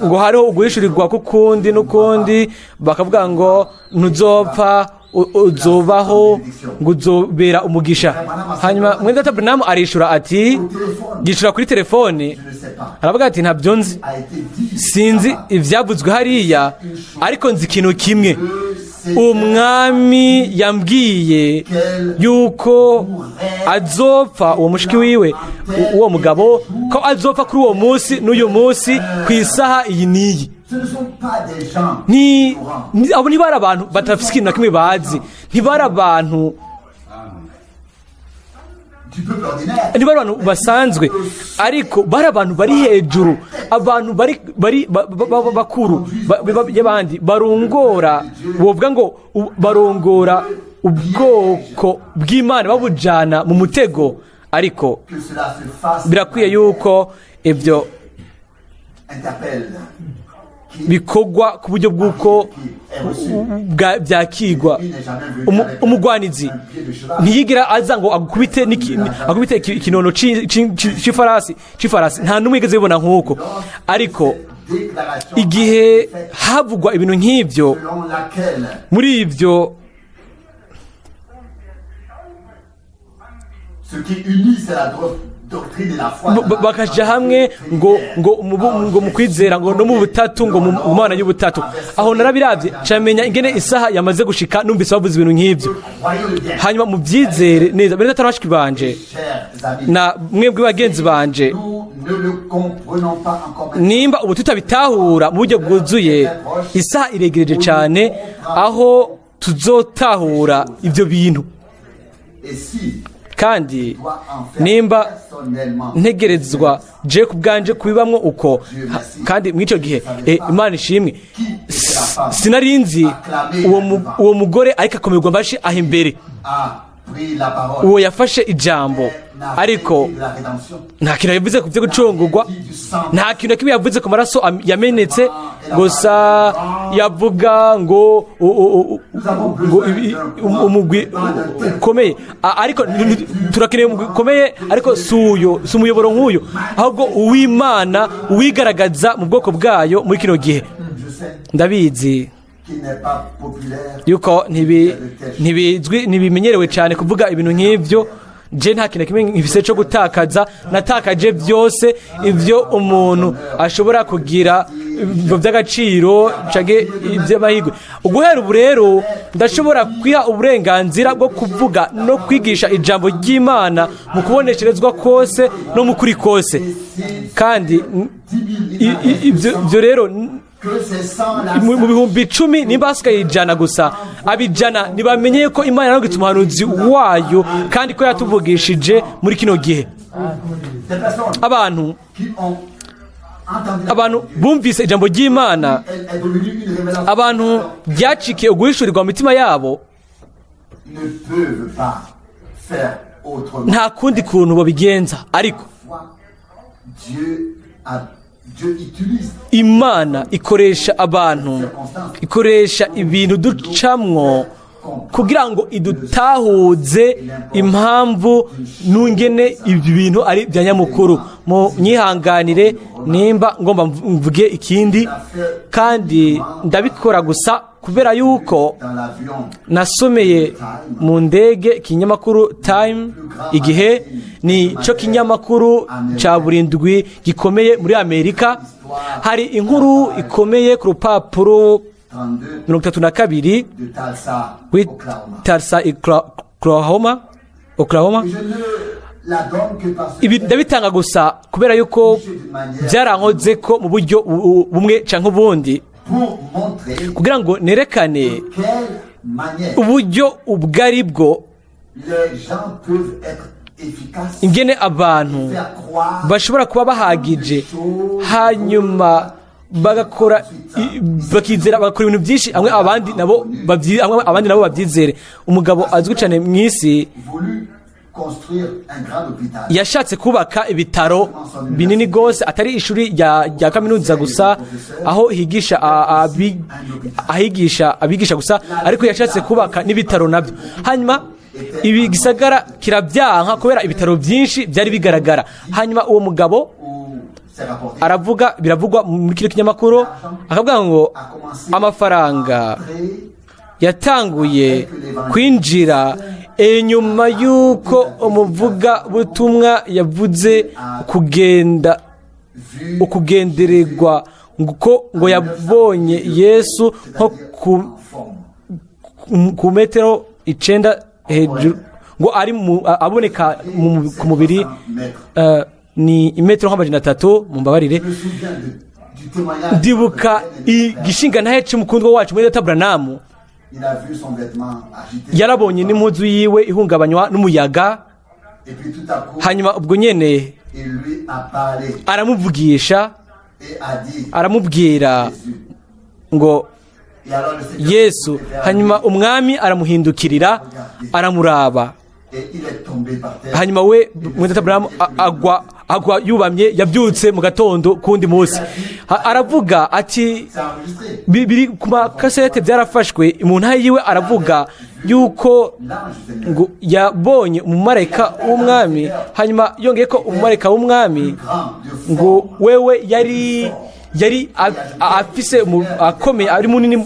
ngo hariho uguhishurirwa k'ukundi n'ukundi, bakavuga ngo ntuzopfa, uzobaho, ngo uzobera umugisha. Hanyuma mwene data Buranamu arishura ati, yishura kuri telefone, je ne sais pas aravuga ati: "Ntabyo nzi, a été dit sinzi ibyavuzwe hariya, ariko nzi ikintu kimwe: Umwami yambwiye yuko azopfa, uwo mushiki wiwe, uwo mugabo, ko azopfa kuri uwo munsi n'uyu munsi ku isaha iyi n'iyi." Ce ne sont pas des gens Abo ntibari abantu badafite ikintu na kimwe bazi, ntibari abantu. du peuple ordinaire. Niba ari abantu basanzwe, ariko bari abantu bari hejuru, abantu bari bakuru y'abandi barongora, wovuga ngo barongora ubwoko bw'Imana babujana mu mutego. Ariko Que cela se fasse birakwiye yuko ibyo interpelle qui bikorwa ku buryo bw'uko qui est reçu. Byakigwa. Il n'est jamais venu avec Umugwanizi un pied de cheval. ntiyigira aza ngo agukubite ikinono c'ifarasi. Nta n'umwe yigeze bibona nk'uko. Ariko Déclaration igihe a été faite havugwa ibintu nk'ibyo, selon laquelle muri ibyo, ce qui unit, c'est la doctrine et la foi. Bakaja hamwe ngo mu kwizera, ngo no mu butatu, ngo mu Mana y'ubutatu. Aho narabiravye, camenya ingene isaha yamaze gushika numvise bavuze ibintu nk'ibyo. Croyez-le bien, Hanyuma mubyizere neza, bene Data na bashiki banje chers amis. na mwebwe bagenzi banje. Nous ne le comprenons pas encore maintenant. Nimba ubu tutabitahura mu buryo bwuzuye, isaha iregereje cyane aho tuzotahura ibyo bintu. Et si Kandi doit en faire nimba personnellement, ntegerezwa je ku bwanje kubibamwo uko, kandi muri icyo gihe, Imana ishimwe, sinarinzi uwo mugore, ariko akomerwa amashyi aho imbere, a pris la parole, uwo yafashe ijambo, n'a ariko rien dit de la rédemption, nta kintu yavuze ku byo gucungurwa, nta kintu na kimwe yavuze ku maraso yamenetse. Gusa yavuga ngo ngo umugwi ukomeye. Ariko turakeneye umugwi ukomeye, ariko si uyo, si umuyoboro nk'uyu, ahubwo uw'Imana uwigaragaza mu bwoko bwayo muri kino gihe. Je sais Ndabizi qu'il n'est pas populaire. yuko ntibizwi, ntibimenyerewe cyane kuvuga ibintu nk'ibyo. Je nta kintu na kimwe nkifise cyo gutakaza, natakaje byose ibyo umuntu ashobora kugira, ibyo by'agaciro canke iby'amahirwe. Uguhera ubu rero ndashobora kwiha uburenganzira bwo kuvuga no kwigisha ijambo ry'Imana mu kubonesherezwa kose no mu kuri kose. Kandi ibyo rero Que c'est sans la mu 10.000, nimba hasigaye 100 gusa, abijana ntibamenye ko Imana yarungitse umuhanuzi wayo kandi ko yatuvugishije muri kino gihe. Des personnes Abantu qui ont entendu la abantu bumvise ijambo ry'Imana, elle est devenue une révélation, abantu byacikiye uguhishurirwa mu mitima yabo, ne peuvent pas faire autrement. nta kundi kuntu babigenza. Ariko Foi, Dieu utilise Imana ikoresha abantu, ikoresha ibintu ducamwo kugira ngo idutahuze impamvu n'ungene ibyo bintu ari bya nyamukuru. Mu nyihanganire nimba ngomba mvuge ikindi, kandi ndabikora gusa kubera yuko dans l'avion nasomeye mu ndege ikinyamakuru Time, igihe ni cyo kinyamakuru cya burindwi gikomeye muri Amerika. Hari inkuru ikomeye ku rupapuro 32 32 de Tulsa, w'i Oklahoma. Tulsa, Oklahoma. Et je ne la donne que parce Ibi ndabitanga gusa kubera yuko byarankoze ko mu buryo bumwe canke ubundi, pour montrer kugira ngo nerekane quelle manière uburyo ubwo ari bwo les gens peuvent être efficaces, ingene abantu faire croire bashobora kuba bahagije, hanyuma bagakora bakizera, bagakora ibintu byinshi, hamwe abandi nabo hamwe abandi nabo babyizere. Umugabo azwi cyane mu isi voulu construire un grand hôpital. yashatse kubaka ibitaro binini rwose, atari ishuri rya kaminuza gusa aho higisha ahigisha abigisha gusa, ariko yashatse kubaka n'ibitaro nabyo. Hanyuma ibi gisagara kirabyanka kubera ibitaro byinshi byari bigaragara. Hanyuma uwo mugabo Où c'est rapporté aravuga, biravugwa muri kino kinyamakuru, akavuga ngo a commencé amafaranga à entrer yatanguye kwinjira inyuma y'uko umuvugabutumwa yavuze kugenda vu ukugendererwa, ngo yabonye Yesu nko en forme. ku metero 9 hejuru, ngo ari aboneka ku mubiri, 60 mètres. Ni imetero nka 300, mumbabarire. Je me souviens du témoignage. Ndibuka igishingantahe c'umukundwa wacu muri Data Branham. Il a vu son vêtement agité. Yarabonye n'impuzu yiwe ihungabanywa n'umuyaga. Et puis tout à coup, Hanyuma ubwo nyene il lui a parlé aramuvugisha, et a dit aramubwira Jésus. ngo Et alors le Seigneur Yesu. s'est vers Hanyuma lui umwami aramuhindukirira, aramuraba. et il est tombé par terre. Hanyuma we mwene Aburahamu agwa yubamye, yabyutse mu gatondo kundi munsi. Aravuga ati C'est enregistré. Biri ku makasete, byarafashwe mu ntahe yiwe. Aravuga yuko L'ange du Seigneur, ngo yabonye umumarayika w'umwami. Hanyuma yongeye ko umumarayika w'umwami grand de ngo forme, wewe yari afise akomeye, ari munini,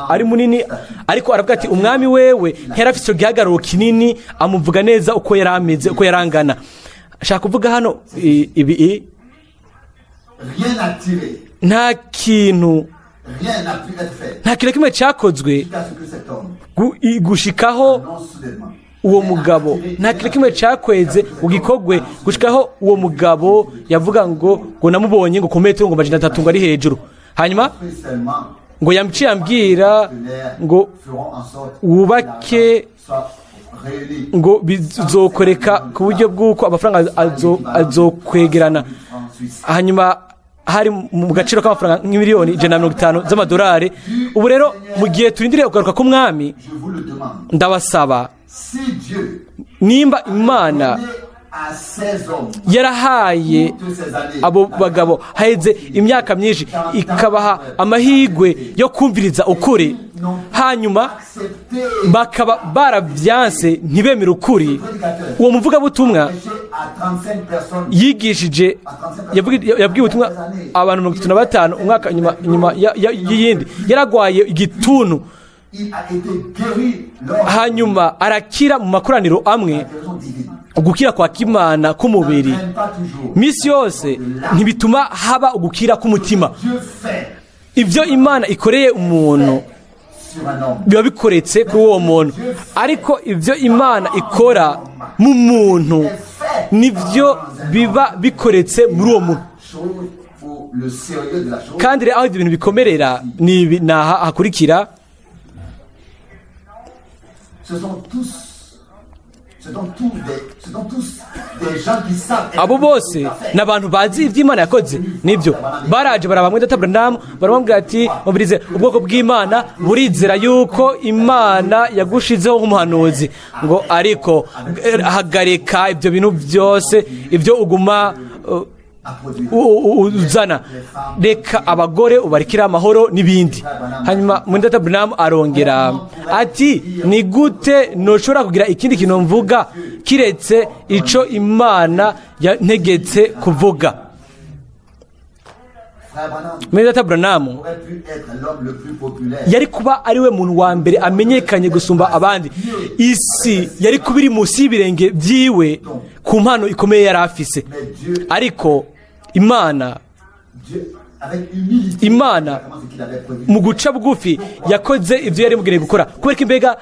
ari munini, ariko aravuga ati umwami wewe ntiyari afise icyo gihagararo kinini. Amuvuga neza uko yari ameze, uko yari angana. Ashaka kuvuga hano ibi rien n'a tiré, nta kintu, rien n'a pu être fait nta kintu na kimwe cyakozwe jusqu'à ce que cet homme gushikaho annonce soudainement. uwo mugabo, nta kintu na kimwe cyakweze ngo gikorwe gushikaho uwo mugabo yavuga ngo namubonye ngo ku metero ngo 300 ngo ari hejuru. Hanyuma Construit seulement ngo yamuciye ambwira ngo feront en sorte wubake que l'argent soit réuni. ngo bizokoreka ku buryo bw'uko amafaranga azokwegerana. Francs suisses. Hanyuma hari mu gaciro k'amafaranga nk'imiliyoni 150 z'amadolari. Ubu rero, mu gihe turindiriye kugaruka k'umwami, Je vous le demande. ndabasaba, Si Dieu nimba Imana donnait à ces hommes yarahaye toutes ces années abo bagabo haheze imyaka myinshi, ikabaha amahirwe yo kumviriza ukuri, hanyuma accepté bakaba barabyanse, ntibemere ukuri, uwo muvugabutumwa prêcher à 35 personnes yigishije, yabwiye ubutumwa abantu 35 umwaka nyuma y'iyindi, yaragwaye igituntu, il a été guéri lors hanyuma arakira mu makoraniro amwe, de la guérison divine. Ugukira kwa kimana k'umubiri N'entraîne pas toujours. misi yose ntibituma haba ugukira k'umutima. Dieu fait Ibyo Imana ikoreye umuntu sur un homme. biba bikoretse kuri uwo muntu, ariko ibyo Imana ikora mu muntu nibyo biba bikoretse muri uwo muntu. Chose pour le sérieux de la chose. Kandi rero aho ibyo bintu bikomerera ni ibi, ni aha hakurikira. Ce sont tous, ce sont tous des gens qui savent. Abo bose ni abantu bazi ibyo Imana yakoze. Nibyo, baraje baraba mwene data Branham, baramubwira ati: "Mubirize, ubwoko bw'Imana burizera yuko Imana yagushizeho nk'umuhanuzi." Ngo: "Ariko hagarika ibyo bintu byose, ibyo uguma À produire. uzana, reka abagore ubarekere amahoro" n'ibindi. Hanyuma mwene data Branham arongera ati: "Ni gute ntushobora kugira ikindi kintu mvuga kiretse ico Imana yantegetse kuvuga?" Frère Branham Mwene data Branham aurait pu être l'homme le plus populaire. yari kuba ari we muntu wa mbere amenyekanye gusumba abandi. Isi yari kuba iri munsi y'ibirenge byiwe ku mpano ikomeye yari afise. Mais Dieu, Ariko Imana, Dieu, avec humilité, Imana exactement ce qu'il avait prévu. mu guca bugufi yakoze ibyo yari mugeneye gukora. Kubera ko imbega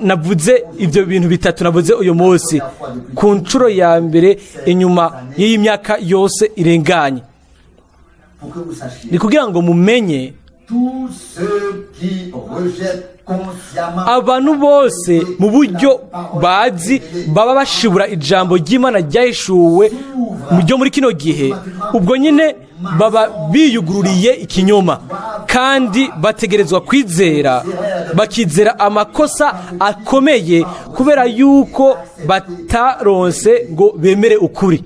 navuze ibyo bintu bitatu navuze uyu munsi ku nshuro ya mbere inyuma y'iyi myaka yose irenganye, Pour que vous sachiez, ni kugira ngo mumenye, tous ceux qui rejettent consciemment abantu bose mu buryo bazi baba bashibura ijambo ry'Imana ryahishuwe mu byo muri kino gihe, ubwo nyine baba biyugururiye ikinyoma, kandi bategerezwa kwizera, bakizera amakosa akomeye kubera yuko bataronse ngo bemere ukuri.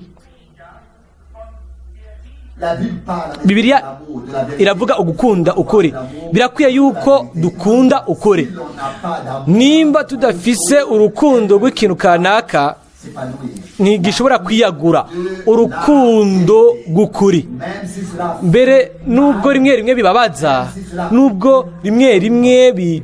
La Bible parle avec Bibiliya l'amour, de la vérité. iravuga ugukunda ukuri. Birakwiye yuko dukunda ukuri. Si l'on n'a pas d'amour, Nimba tudafise urukundo rw'ikintu kanaka, s'épanouir. ntigishobora kwiyagura. Urukundo rw'ukuri, Même si cela mbere nubwo rimwe rimwe bibabaza, nubwo rimwe rimwe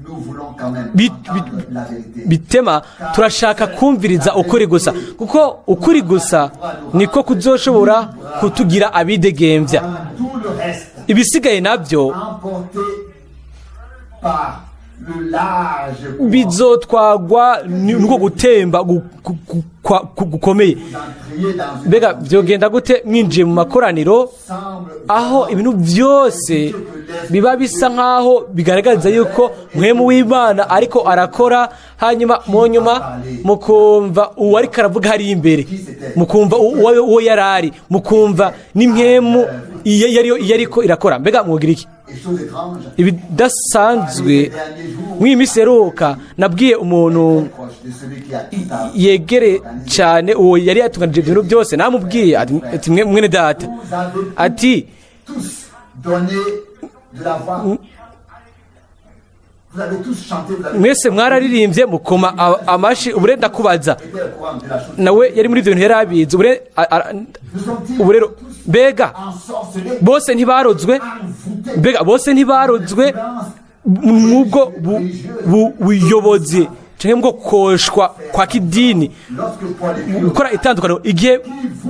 nous voulons quand même entendre la vérité. bitema, turashaka kumviriza ukuri gusa, kuko ukuri gusa niko kuzoshobora kutugira abidegembya. Tout le reste, Ibisigaye nabyo emporté par le large courant. Bizotwagwa nuko gutemba gukomeye. Vous entriez dans une Mbega vyogenda gute mwinjiye mu makoraniro semble aho ibintu byose biba bisa nk'aho bigaragaza yuko mwemu w'Imana ariko arakora, hanyuma mu nyuma mukumva uwo ariko aravuga hariya imbere, mukumva uwo yari ari, mukumva n'impwemu iyo iyo ariko irakora? Mbega mwogira iki? Et chose étrange, Ibidasanzwe, les derniers jours, mw'iyi minsi iheruka nabwiye umuntu proche de celui qui a tout à yegere cyane uwo yari yatunganije ibintu byose, namubwiye ati "Mwene data," Vous avez ati tous donné de la voix. Vous avez tous chanté, vous avez "Mwese mwararirimbye, mukoma amashi. Ubu rero ndakubaza." été au courant de la chose. Nawe yari muri ibyo bintu, yari abizi. Ubu rero Ne sont-ils ubu rero mbega ensorcelés, bose ntibarozwe? envoûtés? Mbega bose ntibarozwe mw'ubwo buyobozi canke bwo koshwa kwa kidini? Lorsque Paul écrit Gukora itandukaniro, igihe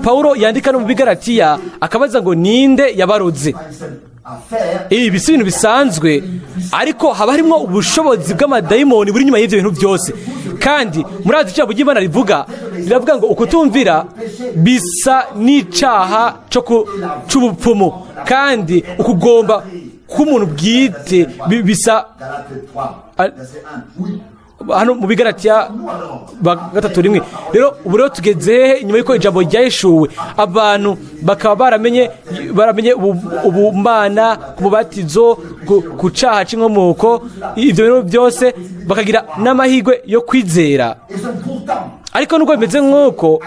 Paulo yandika no mu Bigaratiya akabaza ngo: "Ninde yabaroze?" à faire Ibi si ibintu bisanzwe, ariko haba harimo ubushobozi bw'amadayimoni buri inyuma y'ibyo bintu byose. Kandi murazi icyo ry'Imana rivuga, riravuga ngo ukutumvira bisa n'icaha c'ubupfumu, kandi ukugomba k'umuntu bwite bisa Galates 3, verset 1. Oui. Hano mu Bigaratiya 3:1. Rero ubu rero tugeze hehe inyuma y'uko ijambo ryahishuwe, abantu bakaba baramenye ubumana ku mubatizo, ku caha c'inkomoko, ibyo bintu byose, bakagira n'amahirwe yo kwizera? Et sont pourtant Ariko nubwo bimeze nk'uko,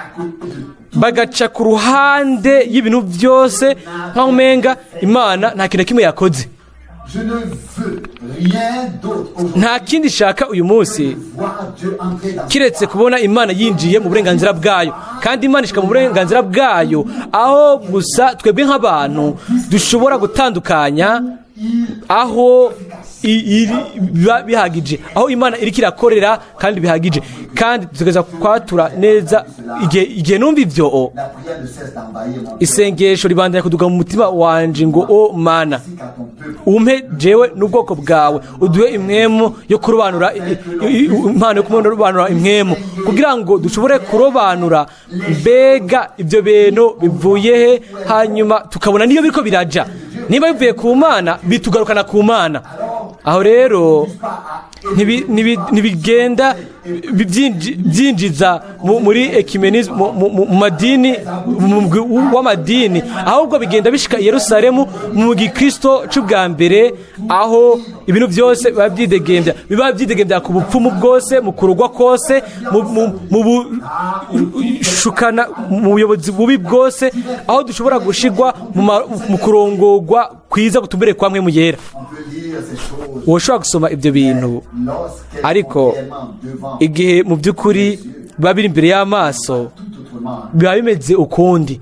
bagaca ku ruhande y'ibintu byose nk'aho umenga Imana nta kintu na kimwe yakoze. Je ne veux rien d'autre aujourd'hui Nta kindi shaka uyu munsi voir Dieu entrer dans kiretse kubona Imana yinjiye mu burenganzira bwayo. Kandi Imana ishika mu burenganzira bwayo aho gusa twebwe nk'abantu dushobora gutandukanya aho biba bihagije, aho Imana iriko irakorera kandi bihagije, kandi tugeza kwatura neza. Igihe numva ivyo, La prière ne cesse d'envahir mon cœur. isengesho ribandanya kuduga mu mutima wanje ngo: "O Mana, Ainsi qu'à ton peuple. umpe jewe n'ubwoko bwawe, uduhe impwemu yo kurobanura, impano yo kurobanura impwemu, kugira ngo dushobore kurobanura mbega ibyo bintu bivuye he, hanyuma tukabona niyo biriko biraja. Niba bivuye ku Mana, bitugarukana ku Mana." Aho rero ntibigenda byinjiza muri œcuménisme, mu madini, mu mugwi w'amadini, ahubwo bigenda bishika i Yerusalemu mu gikristo c'ubwa mbere, aho ibintu byose biba byidegembya ku bupfumu bwose, mu kurugwa kose, mu bushukana, mu buyobozi bubi bwose, aho dushobora gushigwa mu kurongorwa kwiza gutumbereye kwa Mpwemu Yera. On peut lire ces choses Woshobora gusoma ibyo bintu, lorsqu'elles ariko sont réellement devant igihe mu by'ukuri biba biri imbere y'amaso, tout autrement. biba bimeze ukundi.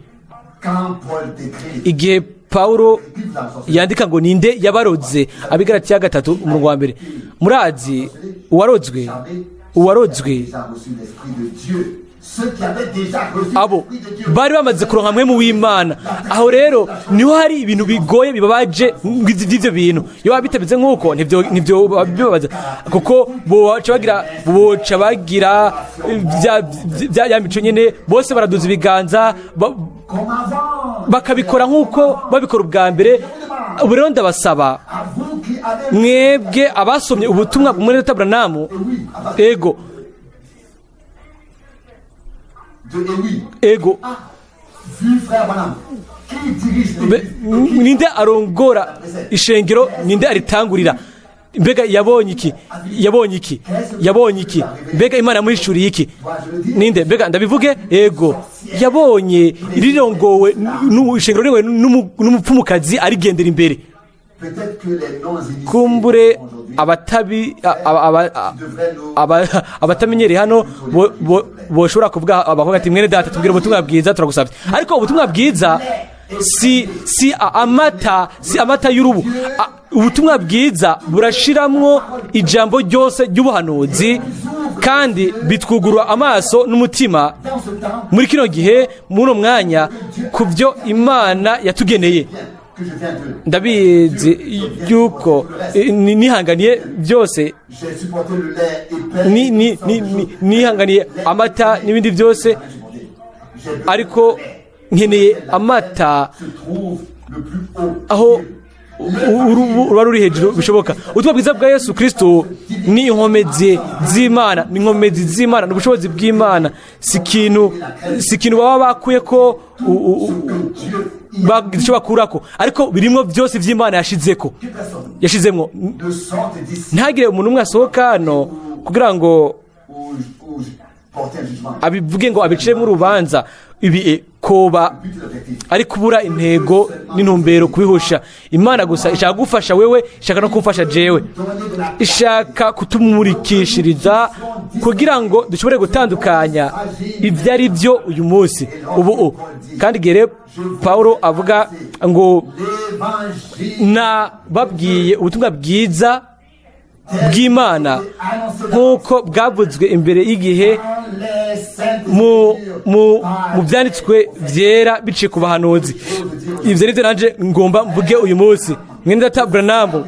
Quand Paul décrit Igihe Paulo qui vous a ensorcelé, yandika ngo: "Ninde yabaroze?" Abigaratiya 3 umurongo wa 1, murazi uwarozwe, uwarozwe déjà reçu l'Esprit de Dieu. Ceux qui avaient déjà reçu abo l'Esprit de Dieu. bari bamaze kuronka Mpwemu w'Imana. Aho rero niho hari ibintu bigoye bibabaje by'ibyo bintu. Iyo baba bitameze nk'uko, ntibyo bibabaza, kuko boca bagira ya mico nyene, bose baraduza ibiganza Comme avant. bakabikora nk'uko babikora ubwa mbere. Ubu rero ndabasaba À vous qui avez mwebwe abasomye ubutumwa bwa data Branham, ego, de et oui. Ego. Vu frère Branham, qui dirige l'église? Ninde arongora ishengero? Ninde aritangurira? Mbega yabonye iki? Yabonye iki? Yabonye iki? Mbega Imana yamuhishuriye iki? Ninde? Mbega ndabivuge? Ego, yabonye rirongowe ishengero rirongowe n'umupfumukazi arigendera imbere. Peut-être que les non-initiés Kumbure aujourd'hui abatabi abatamenyereye hano boshobora kuvuga, bavuga ati: "Mwene data, tubwire ubutumwa bwiza, turagusabye." Ariko ubutumwa bwiza si amata, si amata y'urubu. Ubutumwa bwiza burashiramwo ijambo ryose ry'ubuhanuzi, kandi bitwugurura amaso n'umutima dans ce temps muri kino gihe, muri uno mwanya, ku byo Imana yatugeneye. Que Que je viens de Ndabizi yuko nihanganiye byose. J'ai supporté le lait épais. Nihanganiye amata n'ibindi byose, J'ai besoin ariko de lait. nkeneye amata Se trouve le plus haut. aho ruba ruri hejuru bishoboka. Ubutumwa bwiza bwa Yesu Kirisito ni inkomezi z'Imana, ni inkomezi z'Imana, ni ubushobozi bw'Imana. Si ikintu baba bakuye ko bagize icyo bakurako, ariko birimo byose by'Imana yashizeko, Que personne yashizemwo. ne sorte d'ici Ntihagire umuntu umwe asohoka hano kugira ngo ou porter un jugement. abivuge ngo abiciremo urubanza. Ibi koba But et l'objectif. ari kubura intego n'intumbero, kubihusha. Imana gusa ishaka gufasha wewe, ishaka no kumfasha jewe, Donner de la ishaka kutumurikishiriza kugira ngo dushobore gutandukanya ibyo ari byo uyu munsi ubu kandi gere Paulo avuga ngo l'évangile nababwiye ubutumwa bwiza bw'Imana annoncé nk'uko bwavuzwe imbere y'igihe dans les saintes mu byanditswe byera biciye ku bahanuzi. Ibyo ni byo nanjye ngomba mvuge uyu munsi. Mwene data Branham,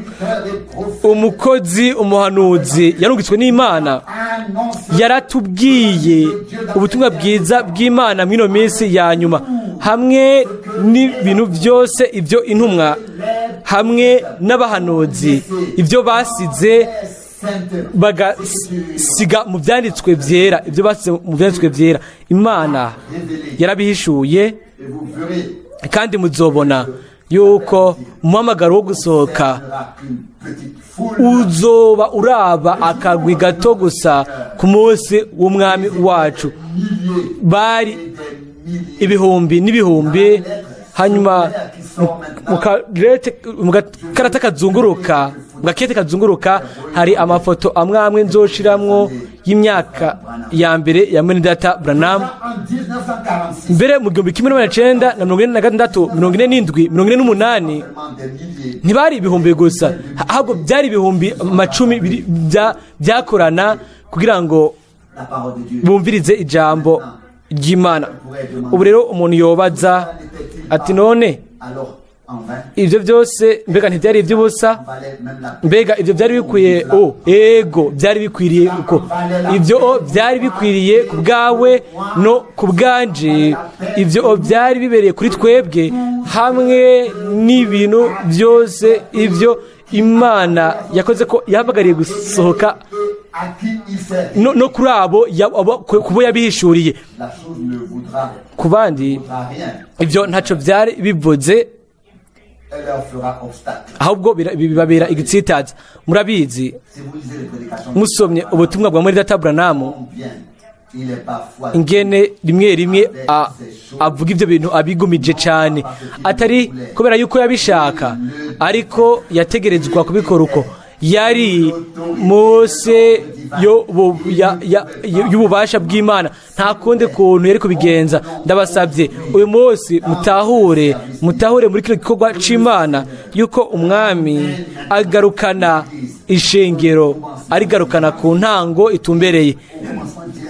umukozi, umuhanuzi yarungitswe n'Imana, annoncé yaratubwiye ubutumwa bwiza bw'Imana mw'ino minsi ya nyuma, hamwe n'ibintu byose ibyo intumwa hamwe n'abahanuzi ibyo basize les saintes bagasiga mu byanditswe byera, ibyo basize mu byanditswe byera, Imana yarabihishuye. Et vous verrez Kandi muzobona yuko umuhamagaro wo gusohoka sera qu'une petite foule. uzoba uraba akagwi gato gusa ku munsi w'Umwami wacu. Milliers Bari et des milliers. ibihumbi n'ibihumbi. Hanyuma mu gakarata kazunguruka, mu gakete kazunguruka, hari amafoto amwe amwe nzoshiramwo y'imyaka ya mbere ya mwene data Branham. En 1946, Mbere mu 1946, 47, 48, seulement des milliers. ntibari ibihumbi gusa, ahubwo byari ibihumbi amacumi byakorana kugira ngo La parole de Dieu. bumvirize ijambo ry'Imana. Ubu rero umuntu yobaza ati: none Alors, en vain, ibyo byose mbega ntibyari iby'ubusa? valait même la peine. Mbega ibyo byari bikwiye? O ego, byari bikwiriye. Uko ibyo o byari bikwiriye ku bwawe no ku bwanje, ibyo o byari bibereye kuri twebwe, hamwe n'ibintu byose ibyo Imana yakoze ko yahamagariye gusohoka À qui il s'est no kuri abo ku bo yabihishuriye. La chose ne voudra, Ku bandi voudra rien. ibyo ntacyo byari bivuze. Elle leur fera obstacle. Ahubwo bibabera igitsitaza. Murabizi, Si vous lisez les prédications, musomye ubutumwa bwa muri data Branham, combien il est parfois ingene rimwe rimwe avuga ibyo bintu abigumije cyane, atari kubera yuko yabishaka, ariko yategerezwa kubikora uko yari munsi y'ububasha bw'Imana. Nta kundi kuntu yari kubigenza. Ndabasabye uyu munsi mutahure, mutahure muri kino gikorwa c'Imana yuko Umwami agarukana ishengero, arigarukana ku ntango itumbereye,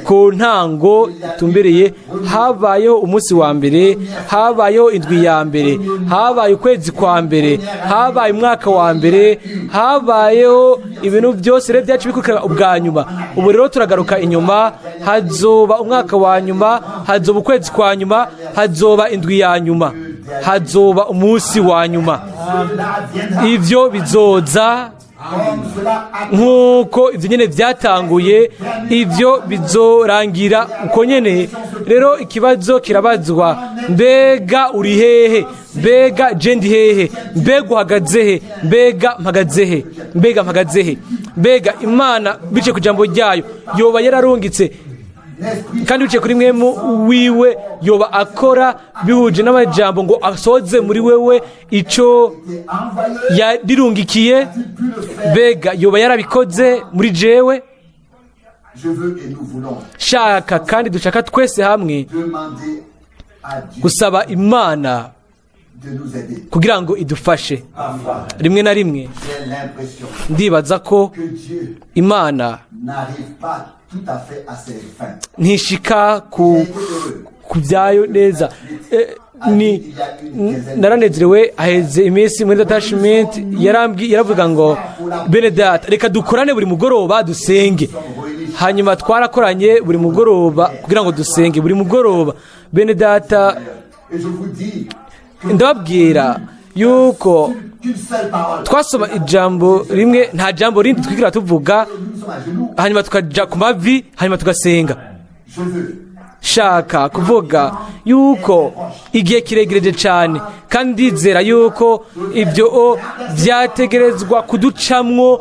ku ntango itumbereye. Habayeho umunsi wa mbere, habayeho indwi ya mbere, habaye ukwezi kwa mbere, habaye umwaka wa mbere, habayeho ibintu byose rero byacu bikurikira ubwa nyuma. Ubu rero turagaruka inyuma, hazoba umwaka wa nyuma, hazoba ukwezi kwa nyuma, hazoba indwi ya nyuma, hazoba umunsi wa nyuma. Cela viendra Ibyo bizoza comme cela a nk'uko ibyo nyine byatanguye, ibyo bizorangira uko nyine. Rero ikibazo kirabazwa: mbega uri hehe? Mbega je ndi hehe? Mbega uhagaze he? Mbega mpagaze he? Mbega mpagaze he? Mbega Imana biciye ku ijambo ryayo yoba yararungitse l'esprit kandi biciye kuri Mpwemu wiwe yoba akora bihuje n'amajambo ngo asoze muri wewe ico est envoyé yarirungikiye? pu le faire. Mbega yoba yarabikoze muri jewe? Je veux et nous voulons Shaka kandi dushaka twese hamwe demander à Dieu gusaba Imana de nous aider. kugira ngo idufashe. Parfois, Rimwe na rimwe j'ai l'impression ndibaza ko que Dieu Imana n'arrive pas tout à fait à ses fins. ntishika ku J'ai été heureux. ku byayo neza. Ni naranezerewe aheze iminsi muri Data Schmidt yaravuga ngo: "Bene data, reka dukorane buri mugoroba dusenge." Hanyuma twarakoranye buri mugoroba kugira ngo dusenge buri mugoroba, bene data. Et je vous dis que Ndababwira yuko qu'une seule parole. twasoma ijambo rimwe, nta jambo rindi twigira tuvuga. Nous sommes à genoux. Hanyuma tukaja ku mavi, hanyuma tugasenga. Je veux Shaka kuvuga yuko igihe kiregereje cyane, kandi ndizera yuko ibyo byategerezwa kuducamwo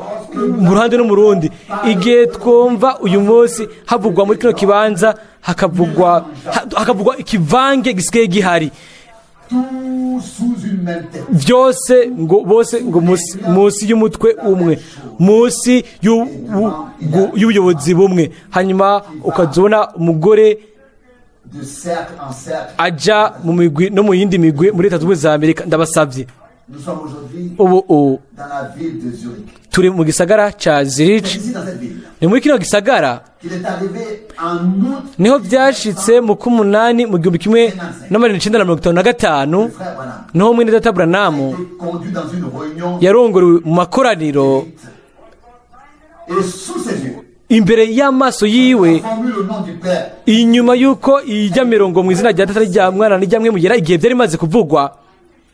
mu ruhande no mu rundi. Igihe twumva uyu munsi havugwa muri kino kibanza, hakavugwa ikivange gisigaye gihari, tout sous une même tête. byose ngo bose ngo munsi y'umutwe umwe, munsi y'ubuyobozi bumwe, hanyuma ukazibona umugore De cercle en cercle. aja mu migwi no mu yindi migwi muri Leta Zunze Ubumwe za Amerika. Ndabasabye. Nous sommes aujourd'hui Ubu dans la ville de Zurich. turi mu gisagara ca Zurich. C'est ici, dans cette ville, Ni muri kino gisagara qu'il est arrivé en août, niho byashitse mu k'umunani mu 1955, le frère Branham niho mwene data Branham a été conduit dans une réunion yarongorewe mu makoraniro. Et sous ses yeux, Imbere y'amaso yiwe, formule au nom du Père. inyuma y'uko ijya mirongo mu izina rya Data, rya Mwana n'irya Mpwemu Yera, igihe byari bimaze kuvugwa,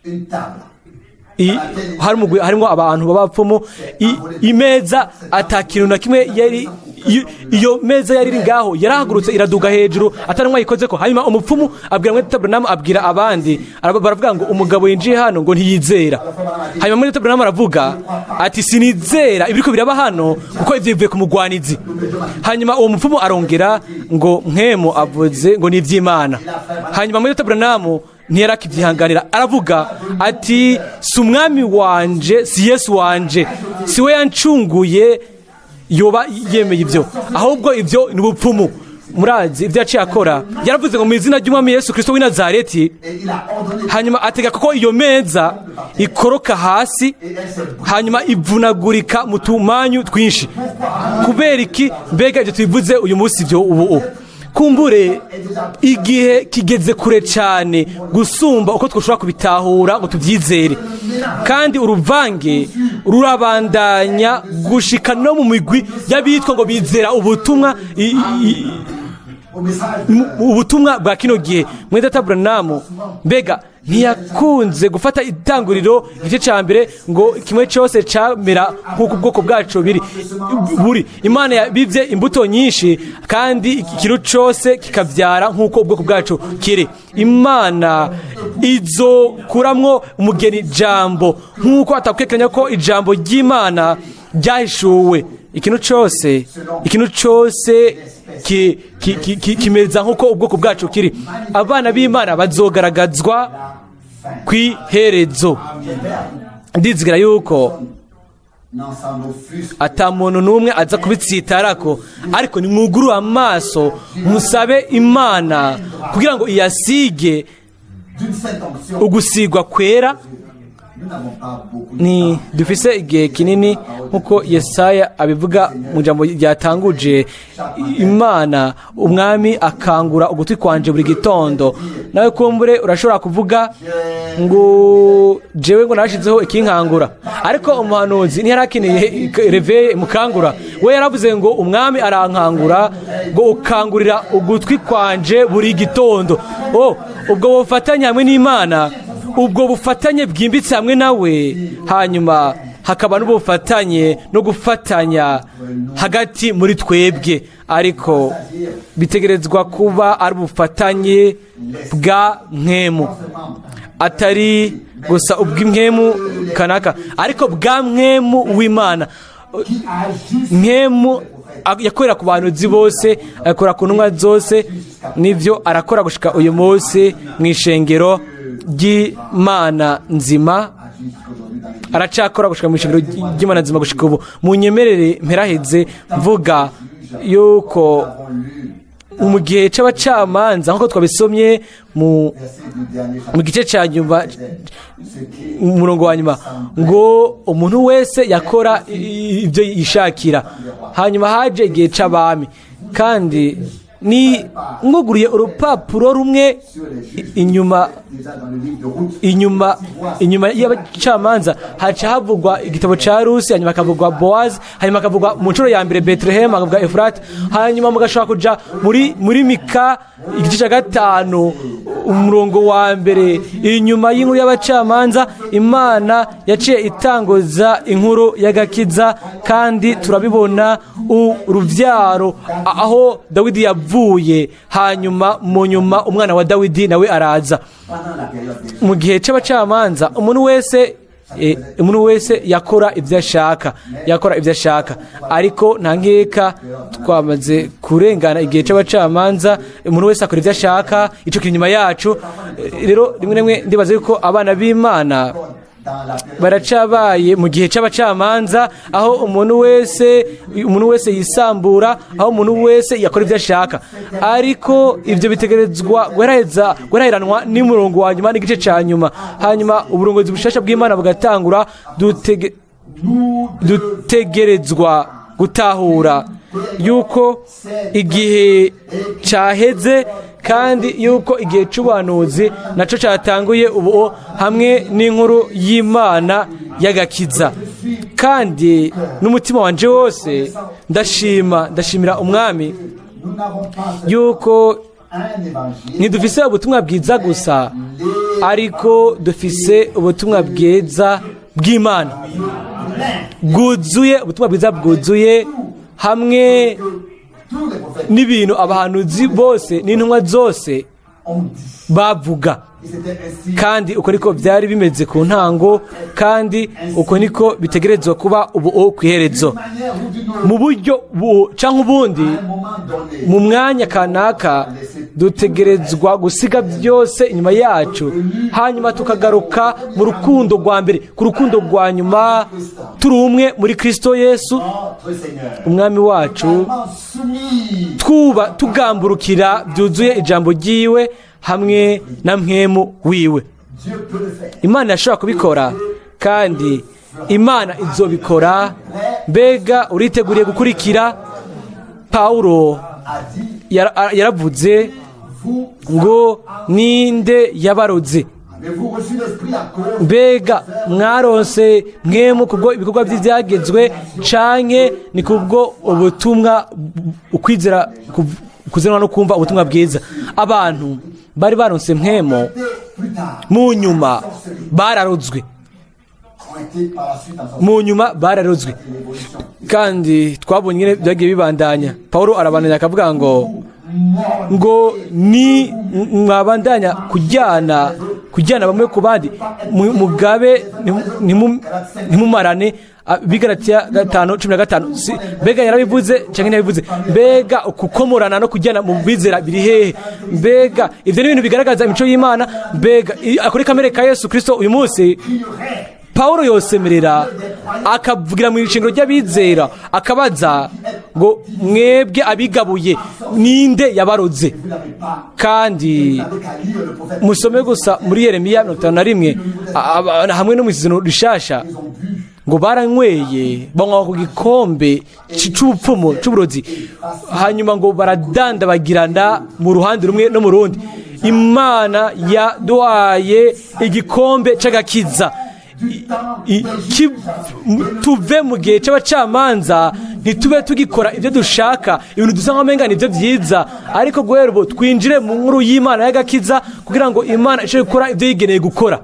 Une table. Hari umugwi harimo abantu b'abapfumu, imeza ata kintu na kimwe yari iyo meza yari iri ngaho yarahagurutse iraduga hejuru atanumwe ayikoze ko. Hanyuma umupfumu abwira mwene data Branham, abwira abandi, baravuga ngo umugabo yinjiye hano ngo ntiyizera. Hanyuma mwene data Branham aravuga ati: "Sinizera ibiriko biraba hano, kuko ivyo bivuye ku mugwanizi." Hanyuma uwo mupfumu arongera ngo mpwemu avuze ngo ni ivy'Imana. Hanyuma mwene data Branham ntiyarakibyihanganira, aravuga ati: "Si umwami wanje, si Yesu wanje, si we yancunguye yoba yemeye ibyo, ahubwo ibyo ni ubupfumu." Murazi ibyo yaciye akora? Yaravuze ngo mu izina ry'Umwami Yesu Kirisito w'i Nazareti. Et il a ordonné Hanyuma ategeka ko iyo meza ikoroka hasi, et elle s'est brisée. hanyuma ivunagurika mu tumanyu twinshi. Kubera iki mbega ibyo tubivuze uyu munsi? Ibyo ubu kumbure igihe kigeze kure cyane gusumba uko twashobora kubitahura ngo tubyizere, kandi uruvange rurabandanya gushika no mu migwi y'abitwa ngo bizera ubutumwa Au message ubutumwa bwa kino gihe. Mwene data Branham mbega ntiyakunze gufata Itanguriro igice cya mbere ngo kimwe cyose camera nk'uko ubwoko bwacu biri buri? Imana yabivye imbuto nyinshi, kandi ikintu cyose kikabyara nk'uko ubwoko bwacu kiri. Imana izokuramwo umugeni jambo, nk'uko atakwekeranya ko ijambo ry'Imana ryahishuwe. Ikintu cyose kimeza nk'uko ubwoko bwacu kiri. Abana b'Imana bazogaragazwa kw'iherezo. Ndizigira yuko n'en s'en offusque. ata muntu n'umwe aza kubitsitarako, ariko nimwugurure amaso, musabe Imana kugira ngo iyasige D'une sainte onction, ugusigwa kwera. nous n'avons pas beaucoup de Ni temps. dufise igihe kinini, nk'uko Yesaya abivuga mu jambo ryatanguje: "Imana umwami akangura ugutwi kwanje buri gitondo." Nawe kumbure urashobora kuvuga ngo jewe ngo nashizeho ikinkangura, ariko umuhanuzi ntiyarakeneye réveil imukangura. We yaravuze ngo umwami arankangura, ngo ukangurira ugutwi kwanje buri gitondo. Oh, ubwo bufatanye hamwe n'Imana, ubwo bufatanye bwimbitse hamwe nawe, hanyuma hakaba n'ubufatanye no gufatanya hagati muri twebwe, ariko bitegerezwa kuba ari ubufatanye bwa mpwemu, atari gusa ubw'impwemu kanaka, ariko bwa mpwemu w'Imana. Qui agit Mpwemu yakorera ku bantu bose, akora ku ntumwa zose, nibyo arakora gushika uyu munsi mu ishengero ry'Imana nzima. Agit jusqu'aujourd'hui dans l'église. Aracakora gushika mu ishengero ry'Imana nzima gushika ubu. Munyemerere mperaheze mvuga yuko Nous avons lu mu gihe c'abacamanza, nk'uko twabisomye mu verset du dernier mu gice cya nyuma, ce qui umurongo wa nyuma, ngo umuntu wese yakora ibyo yishakira. Hanyuma haje igihe c'abami, kandi Ni mwuguruye urupapuro rumwe sur les juges inyuma déjà dans le livre de Ruth. Inyuma y'abacamanza haca havugwa igitabo ca Rusi, hanyuma hakavugwa Bowazi, hanyuma hakavugwa mu nshuro ya mbere Betelehemu, hakavugwa Efurati, hanyuma mugashobora kuja muri Mika igice ca 5 umurongo wa mbere. Inyuma y'inkuru y'abacamanza, Imana yaciye itanguza inkuru y'agakiza, kandi turabibona uruvyaro aho Dawidi yavuye, hanyuma mu nyuma umwana wa Dawidi nawe araza. Pendant la période des Mu gihe c'abacamanza, umuntu wese yakora ibyo ashaka, yakora ibyo ashaka. Ariko nta nkeka, twamaze kurengana igihe c'abacamanza, umuntu wese akora ibyo ashaka, ico kiri inyuma yacu. Rero rimwe rimwe ndibaza yuko abana b'Imana dans la période baracabaye mu gihe c'abacamanza, aho umuntu wese yisambura, aho umuntu wese yakora ibyo ashaka. Ariko ibyo bitegerezwa guheraheranwa n'umurongo wa nyuma n'igice ca nyuma, hanyuma uburongozi bushasha bw'Imana bugatangura. Dutegerezwa gutahura yuko igihe caheze, kandi yuko igihe c'ubuhanuzi naco catanguye ubu hamwe n'inkuru y'Imana y'agakiza. Kandi n'umutima wanje wose ndashima, ndashimira Umwami Nous n'avons pas yuko un évangile, ntidufise ubutumwa bwiza gusa, ariko dufise ubutumwa bwiza bw'Imana bwuzuye, ubutumwa bwiza bwuzuye hamwe tous les prophètes n'ibintu abahanuzi bose n'intumwa zose ont dit. bavuga. Et c'était ainsi Kandi uko niko byari bimeze ku ntango, kandi uko niko bitegerezwa kuba ubu ku iherezo. d'une manière ou d'une autre, Mu buryo canke ubundi, à un moment donné, mu mwanya kanaka, dutegerezwa gusiga byose inyuma yacu, hanyuma tukagaruka mu rukundo rwa mbere, ku rukundo rwa nyuma, turi umwe muri Kristo Yesu notre Seigneur, Umwami wacu, totalement soumis twuba tugamburukira byuzuye ijambo ryiwe hamwe na Mpwemu wiwe. Dieu peut le faire. Imana yashobora kubikora, kandi Imana izobikora. Mbega uriteguriye gukurikira Pawulo? A dit, Yaravuze vous ngo: "Ninde yabaroze?" avez-vous reçu l'Esprit à cause Mbega mwaronse Mpwemu kubwo ibikorwa by'ibyagezwe, canke ni kubwo ubutumwa, ukwizera kuzanwa no kumva ubutumwa bwiza? Abantu bari baronse Mpwemu, plus tard mu nyuma bararozwe. ont été par la suite en Mu nyuma bararozwe, l'évolution. kandi twabonye nyine byagiye bibandanya. Pawulo arabandanya akavuga ngo ni mwabandanya kujyana bamwe ku bandi, mugabe ntimumarane. Bigaratiya 5:15. Mbega yarabivuze cyangwa ntiyabivuze? Mbega kukomorana no kujyana mu bwizera biri hehe? Mbega ibyo ni ibintu bigaragaza imico y'Imana? Mbega akora kamere ka Yesu Kristo uyu munsi? Pawulo yosemerera akavugira mu ishingiro ry'abizera, akabaza ngo: "Mwebwe abigabuye, ninde yabaroze?" Vous n'avez pas, Kandi vous n'avez qu'à lire le prophète. musome gusa muri Yeremiya 51 hamwe no mu Isezerano Rishasha Ils ont bu ngo baranyweye, banywa ku gikombe c'ubupfumu, c'uburozi, hanyuma ngo baradandabagirana mu ruhande rumwe no mu rundi. Imana yaduhaye igikombe c'agakiza. Tuve mu gihe c'abacamanza, ntitube tugikora ibyo dushaka, ibintu dusa nk'amenga nibyo byiza, ariko guhera ubu twinjire mu nkuru y'Imana y'agakiza, kugira ngo Imana ishobore gukora ibyo yigeneye gukora,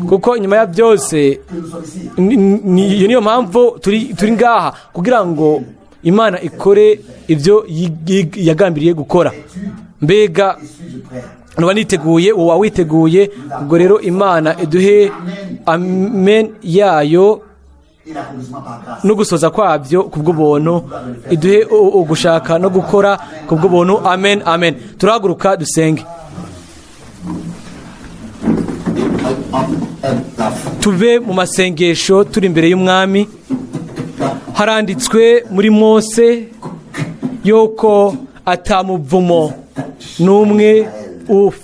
kuko nyuma ya byose que nous sommes ici. Iyo niyo mpamvu turi ngaha, kugira ngo Imana ikore ibyo yagambiriye gukora. Mbega Suis-je prêt? nuba niteguye? Uba witeguye? Ubwo rero Imana iduhe amen yayo Et l'accomplissement par grâce. no gusoza kwabyo ku bw'ubuntu. Iduhe ugushaka no gukora ku bw'ubuntu. Amen, amen. Turahaguruka dusenge. Tuve mu masengesho turi imbere y'Umwami. Haranditswe muri Mose yuko atamuvumo n'umwe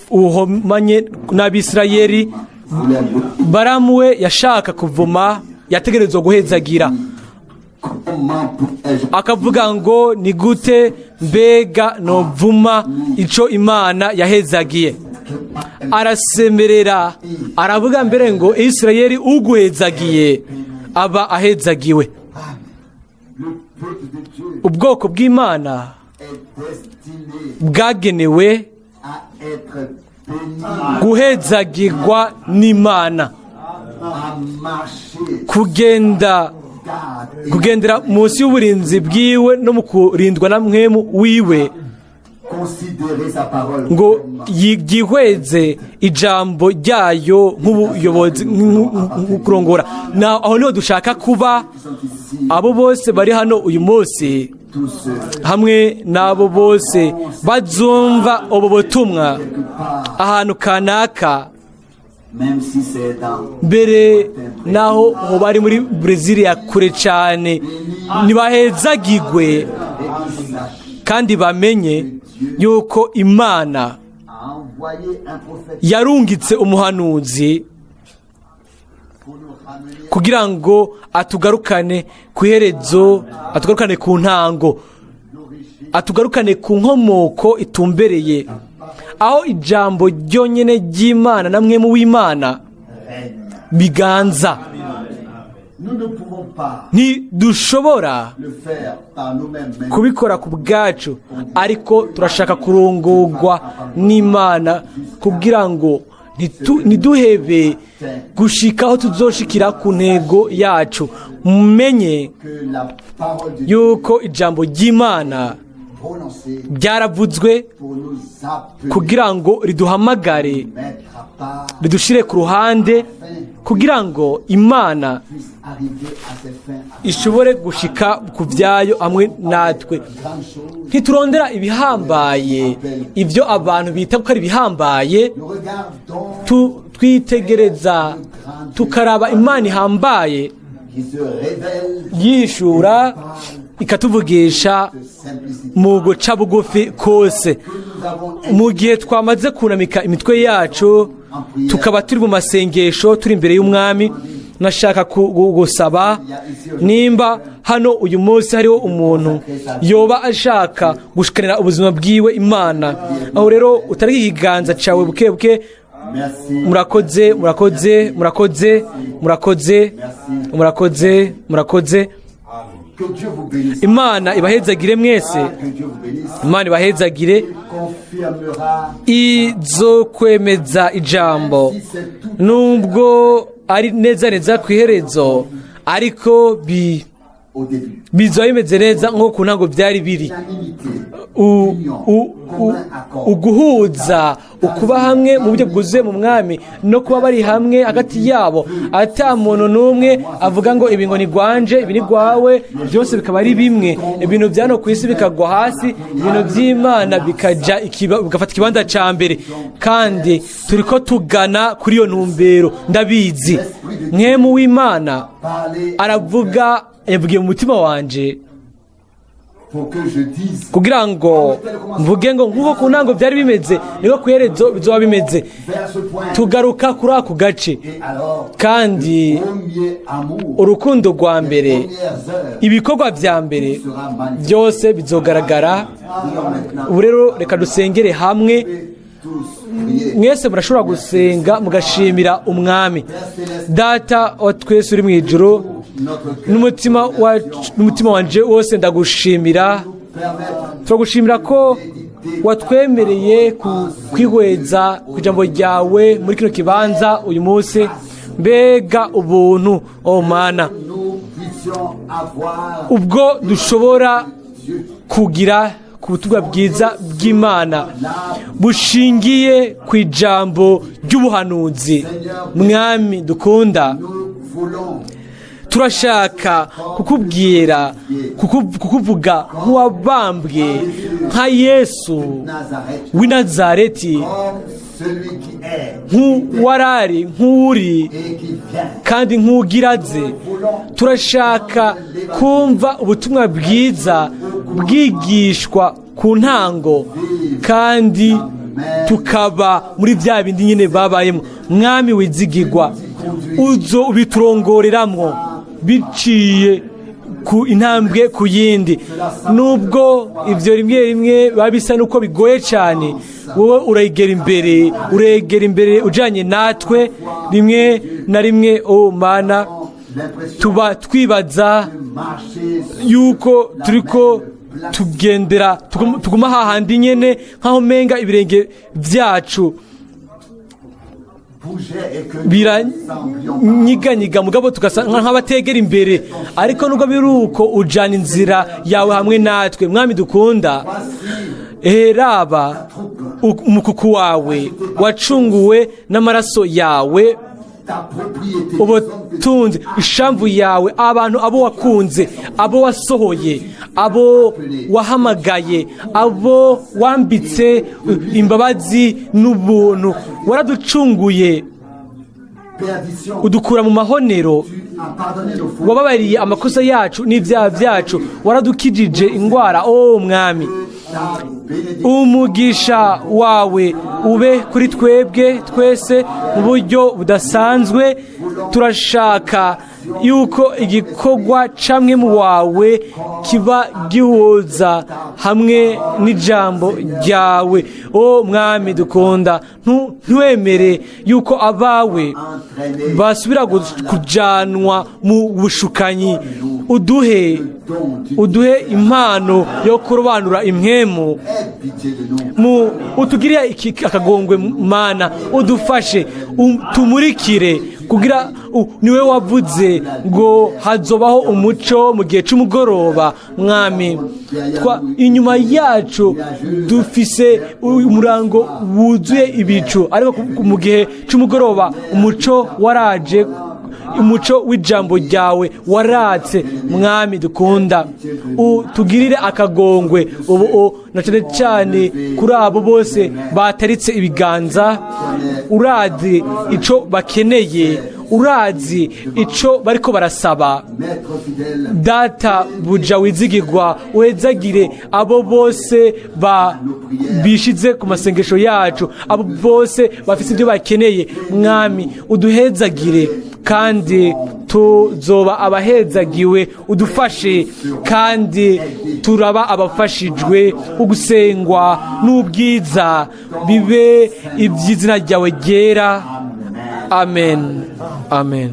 uhomanye n'Abisirayeli. Baramu we yashaka kuvuma, yategerezwa guhezagira. Comment pourrais-je Akavuga ngo: "Ni gute Mbega novuma ico Imana yahezagiye? Arasemerera, aravuga mbere ngo: "Isirayeli, uguhezagiye aba ahezagiwe." Le peuple de Dieu Ubwoko bw'Imana est destiné bwagenewe à être béni, guhezagirwa n'Imana, à marcher kugenda garde et kugendera munsi y'uburinzi bwiwe no mu kurindwa na Mpwemu wiwe, considérer sa parole ngo comme yihweze ijambo ryayo nk'ubuyobozi, nk'ukurongora. Aho niho dushaka kuba. qui sont ici, Abo bose bari hano uyu munsi, tous ceux hamwe n'abo bose bazumva ubu butumwa quelque part, ahantu kanaka, même si c'est dans mbere naho hoba ari muri Brezil ya kure cyane, ntibahezagigwe et qu'ils sachent kandi bamenye yuko Imana a envoyé un prophète yarungitse umuhanuzi pour nous ramener kugira ngo atugarukane ku iherezo, atugarukane ku ntango, l'origine atugarukane ku nkomoko itumbereye, aho ijambo ryonyine ry'Imana na Mpwemu w'Imana règne. biganza. Nous ne pouvons pas Ntidushobora le faire par nous-mêmes, mais kubikora ku bwacu, ariko turashaka kurongorwa n'Imana kugira ngo ntiduhebe gushika aho tuzoshikira ku ntego yacu. Mumenye que la parole de Dieu yuko ijambo ry'Imana prononcée ryaravuzwe pour nous appeler, kugira ngo riduhamagare, mettre à part, ridushire ku ruhande, kugira ngo Imana puisse arriver à ses fins. ishobore gushika ku byayo hamwe natwe. Grande chose, Ntiturondera ibihambaye, ibyo abantu bita ko ari ibihambaye. nous regardons Twitegereza tukaraba Imana ihambaye qui se révèle yishura ikatuvugisha de simplicité mu guca bugufi kose. que nous avons Mu gihe twamaze kunamika imitwe yacu, tukaba turi mu masengesho, turi imbere y'Umwami, nashaka gusaba nimba hano uyu munsi hariho umuntu yoba ashaka gushikanira ubuzima bwiwe Imana. Aho rero utari ikiganza cyawe buke buke. Merci. Murakoze, murakoze, murakoze, murakoze, murakoze, murakoze. Que Dieu vous bénisse. Imana ibahezagire mwese. Que Dieu vous bénisse. Imana ibahezagire. Il confirmera Izokwemeza ijambo, si c'est tout nubwo ari neza neza ku iherezo, ariko au début. bizoba bimeze neza nko ku ntango byari biri. Unanimité, Uguhuza, ukuba hamwe mu buryo bwuzuye mu Mwami, no kuba bari hamwe hagati yabo, ata muntu n'umwe avuga ngo ibi ngo ni gwanje, ibi ni gwawe, byose bikaba ari bimwe. Ibintu bya no ku isi bikagwa hasi, ibintu by'Imana bikaja bigafata ikibanza ca mbere. Kandi turiko tugana kuri iyo ntumbero, ndabizi. Mpwemu w'Imana parler aravuga, yavugiye mu mutima wanje pour que je dise kugira ngo mvuge ngo nk'uko ku ntango byari bimeze, niko ku iherezo bizoba bimeze. Vers ce point. Tugaruka kuri ako gace. Et alors, Kandi premier amour, urukundo rwa mbere, premières heures ibikorwa vya mbere sera magnifié. byose bizogaragara. Prions maintenant. Ubu rero reka dusengere hamwe. Tous prier. Mwese murashobora gusenga mugashimira Umwami. Data wa twese uri mu ijuru, Notre cœur n'umutima wacu, n'umutima wanje wose ndagushimira. permettre Turagushimira ko watwemereye kwihweza ku ijambo ryawe muri kino kibanza uyu munsi. Mbega ubuntu, oh Mana, nous puissions avoir ubwo dushobora Dieu kugira ku butumwa bwiza bw'Imana bushingiye ku ijambo ry'ubuhanuzi. Mwami dukunda, nous voulons turashaka kukubwira, kukuvuga nk'uwabambwe, nka Yesu Nazareth w'i Nazareti, comme celui qui est nk'uwarari, nk'uri et qui vient. kandi nk'ugiraze. Turashaka kumva ubutumwa bwiza bwigishwa ku ntango, kandi tukaba muri bya bindi nyine babayemo. Mwami wizigigwa, uzo ubiturongoreramwo biciye Ku intambwe ku yindi, nubwo ibyo rimwe rimwe biba bisa n'uko bigoye cyane, wowe uregera imbere, uregera imbere ujyanye natwe. Rimwe na rimwe, oh Mana, L'impression tuba twibaza de marcher sur yuko turiko tugendera tuguma hahandi nyene, nk'aho menga ibirenge byacu bougeait et que nous ne semblions pas. biranyiganyiga, mugabo tugasa nk'abategera imbere. Ariko nubwo biri uko, ujana inzira yawe hamwe natwe, Mwami dukunda. Voici Raba umukuku wawe wacunguwe n'amaraso yawe, ta propriété. ubutunzi, ishamvu yawe, abantu abo wakunze, abo wasohoye, abo wahamagaye, abo wambitse imbabazi n'ubuntu. Waraducunguye, Perdition. udukura mu mahonero. Tu as pardonné nos fautes. Wababariye amakosa yacu n'ibyaha byacu, waradukijije indwara, o Mwami. Ta bénédiction. Umugisha wawe ube kuri twebwe twese mu buryo budasanzwe. Turashaka yuko igikorwa camwe mu wawe kiba gihuza hamwe n'ijambo ryawe, o Mwami dukunda. Ntiwemere yuko abawe Entraîné basubira kujanwa mu bushukanyi. Uduhe impano yo kurobanura impwemu. Aie pitié de nous. Mu utugirire akagongwe, Mana, udufashe, tumurikire kugira niwe wavuze ngo hazobaho umuco mu gihe c'umugoroba. Mwami, inyuma yacu dufise umurango wuzuye ibicu, ariko mu gihe c'umugoroba umuco waraje, umuco w'ijambo ryawe waratse. Mwami dukunda, utugirire akagongwe ubu na cyane cyane kuri abo bose bataritse ibiganza. Urazi ico bakeneye, urazi ico bariko barasaba. Maître fidèle, Data buja wizigirwa, wezagire abo bose ba bishize ku masengesho yacu, abo bose bafise ibyo bakeneye. Mwami, uduhezagire kandi tuzoba abahezagiwe. Udufashe kandi turaba abafashijwe. Ugusengwa n'ubwiza bibe iby'izina ryawe ryera. Amen, amen.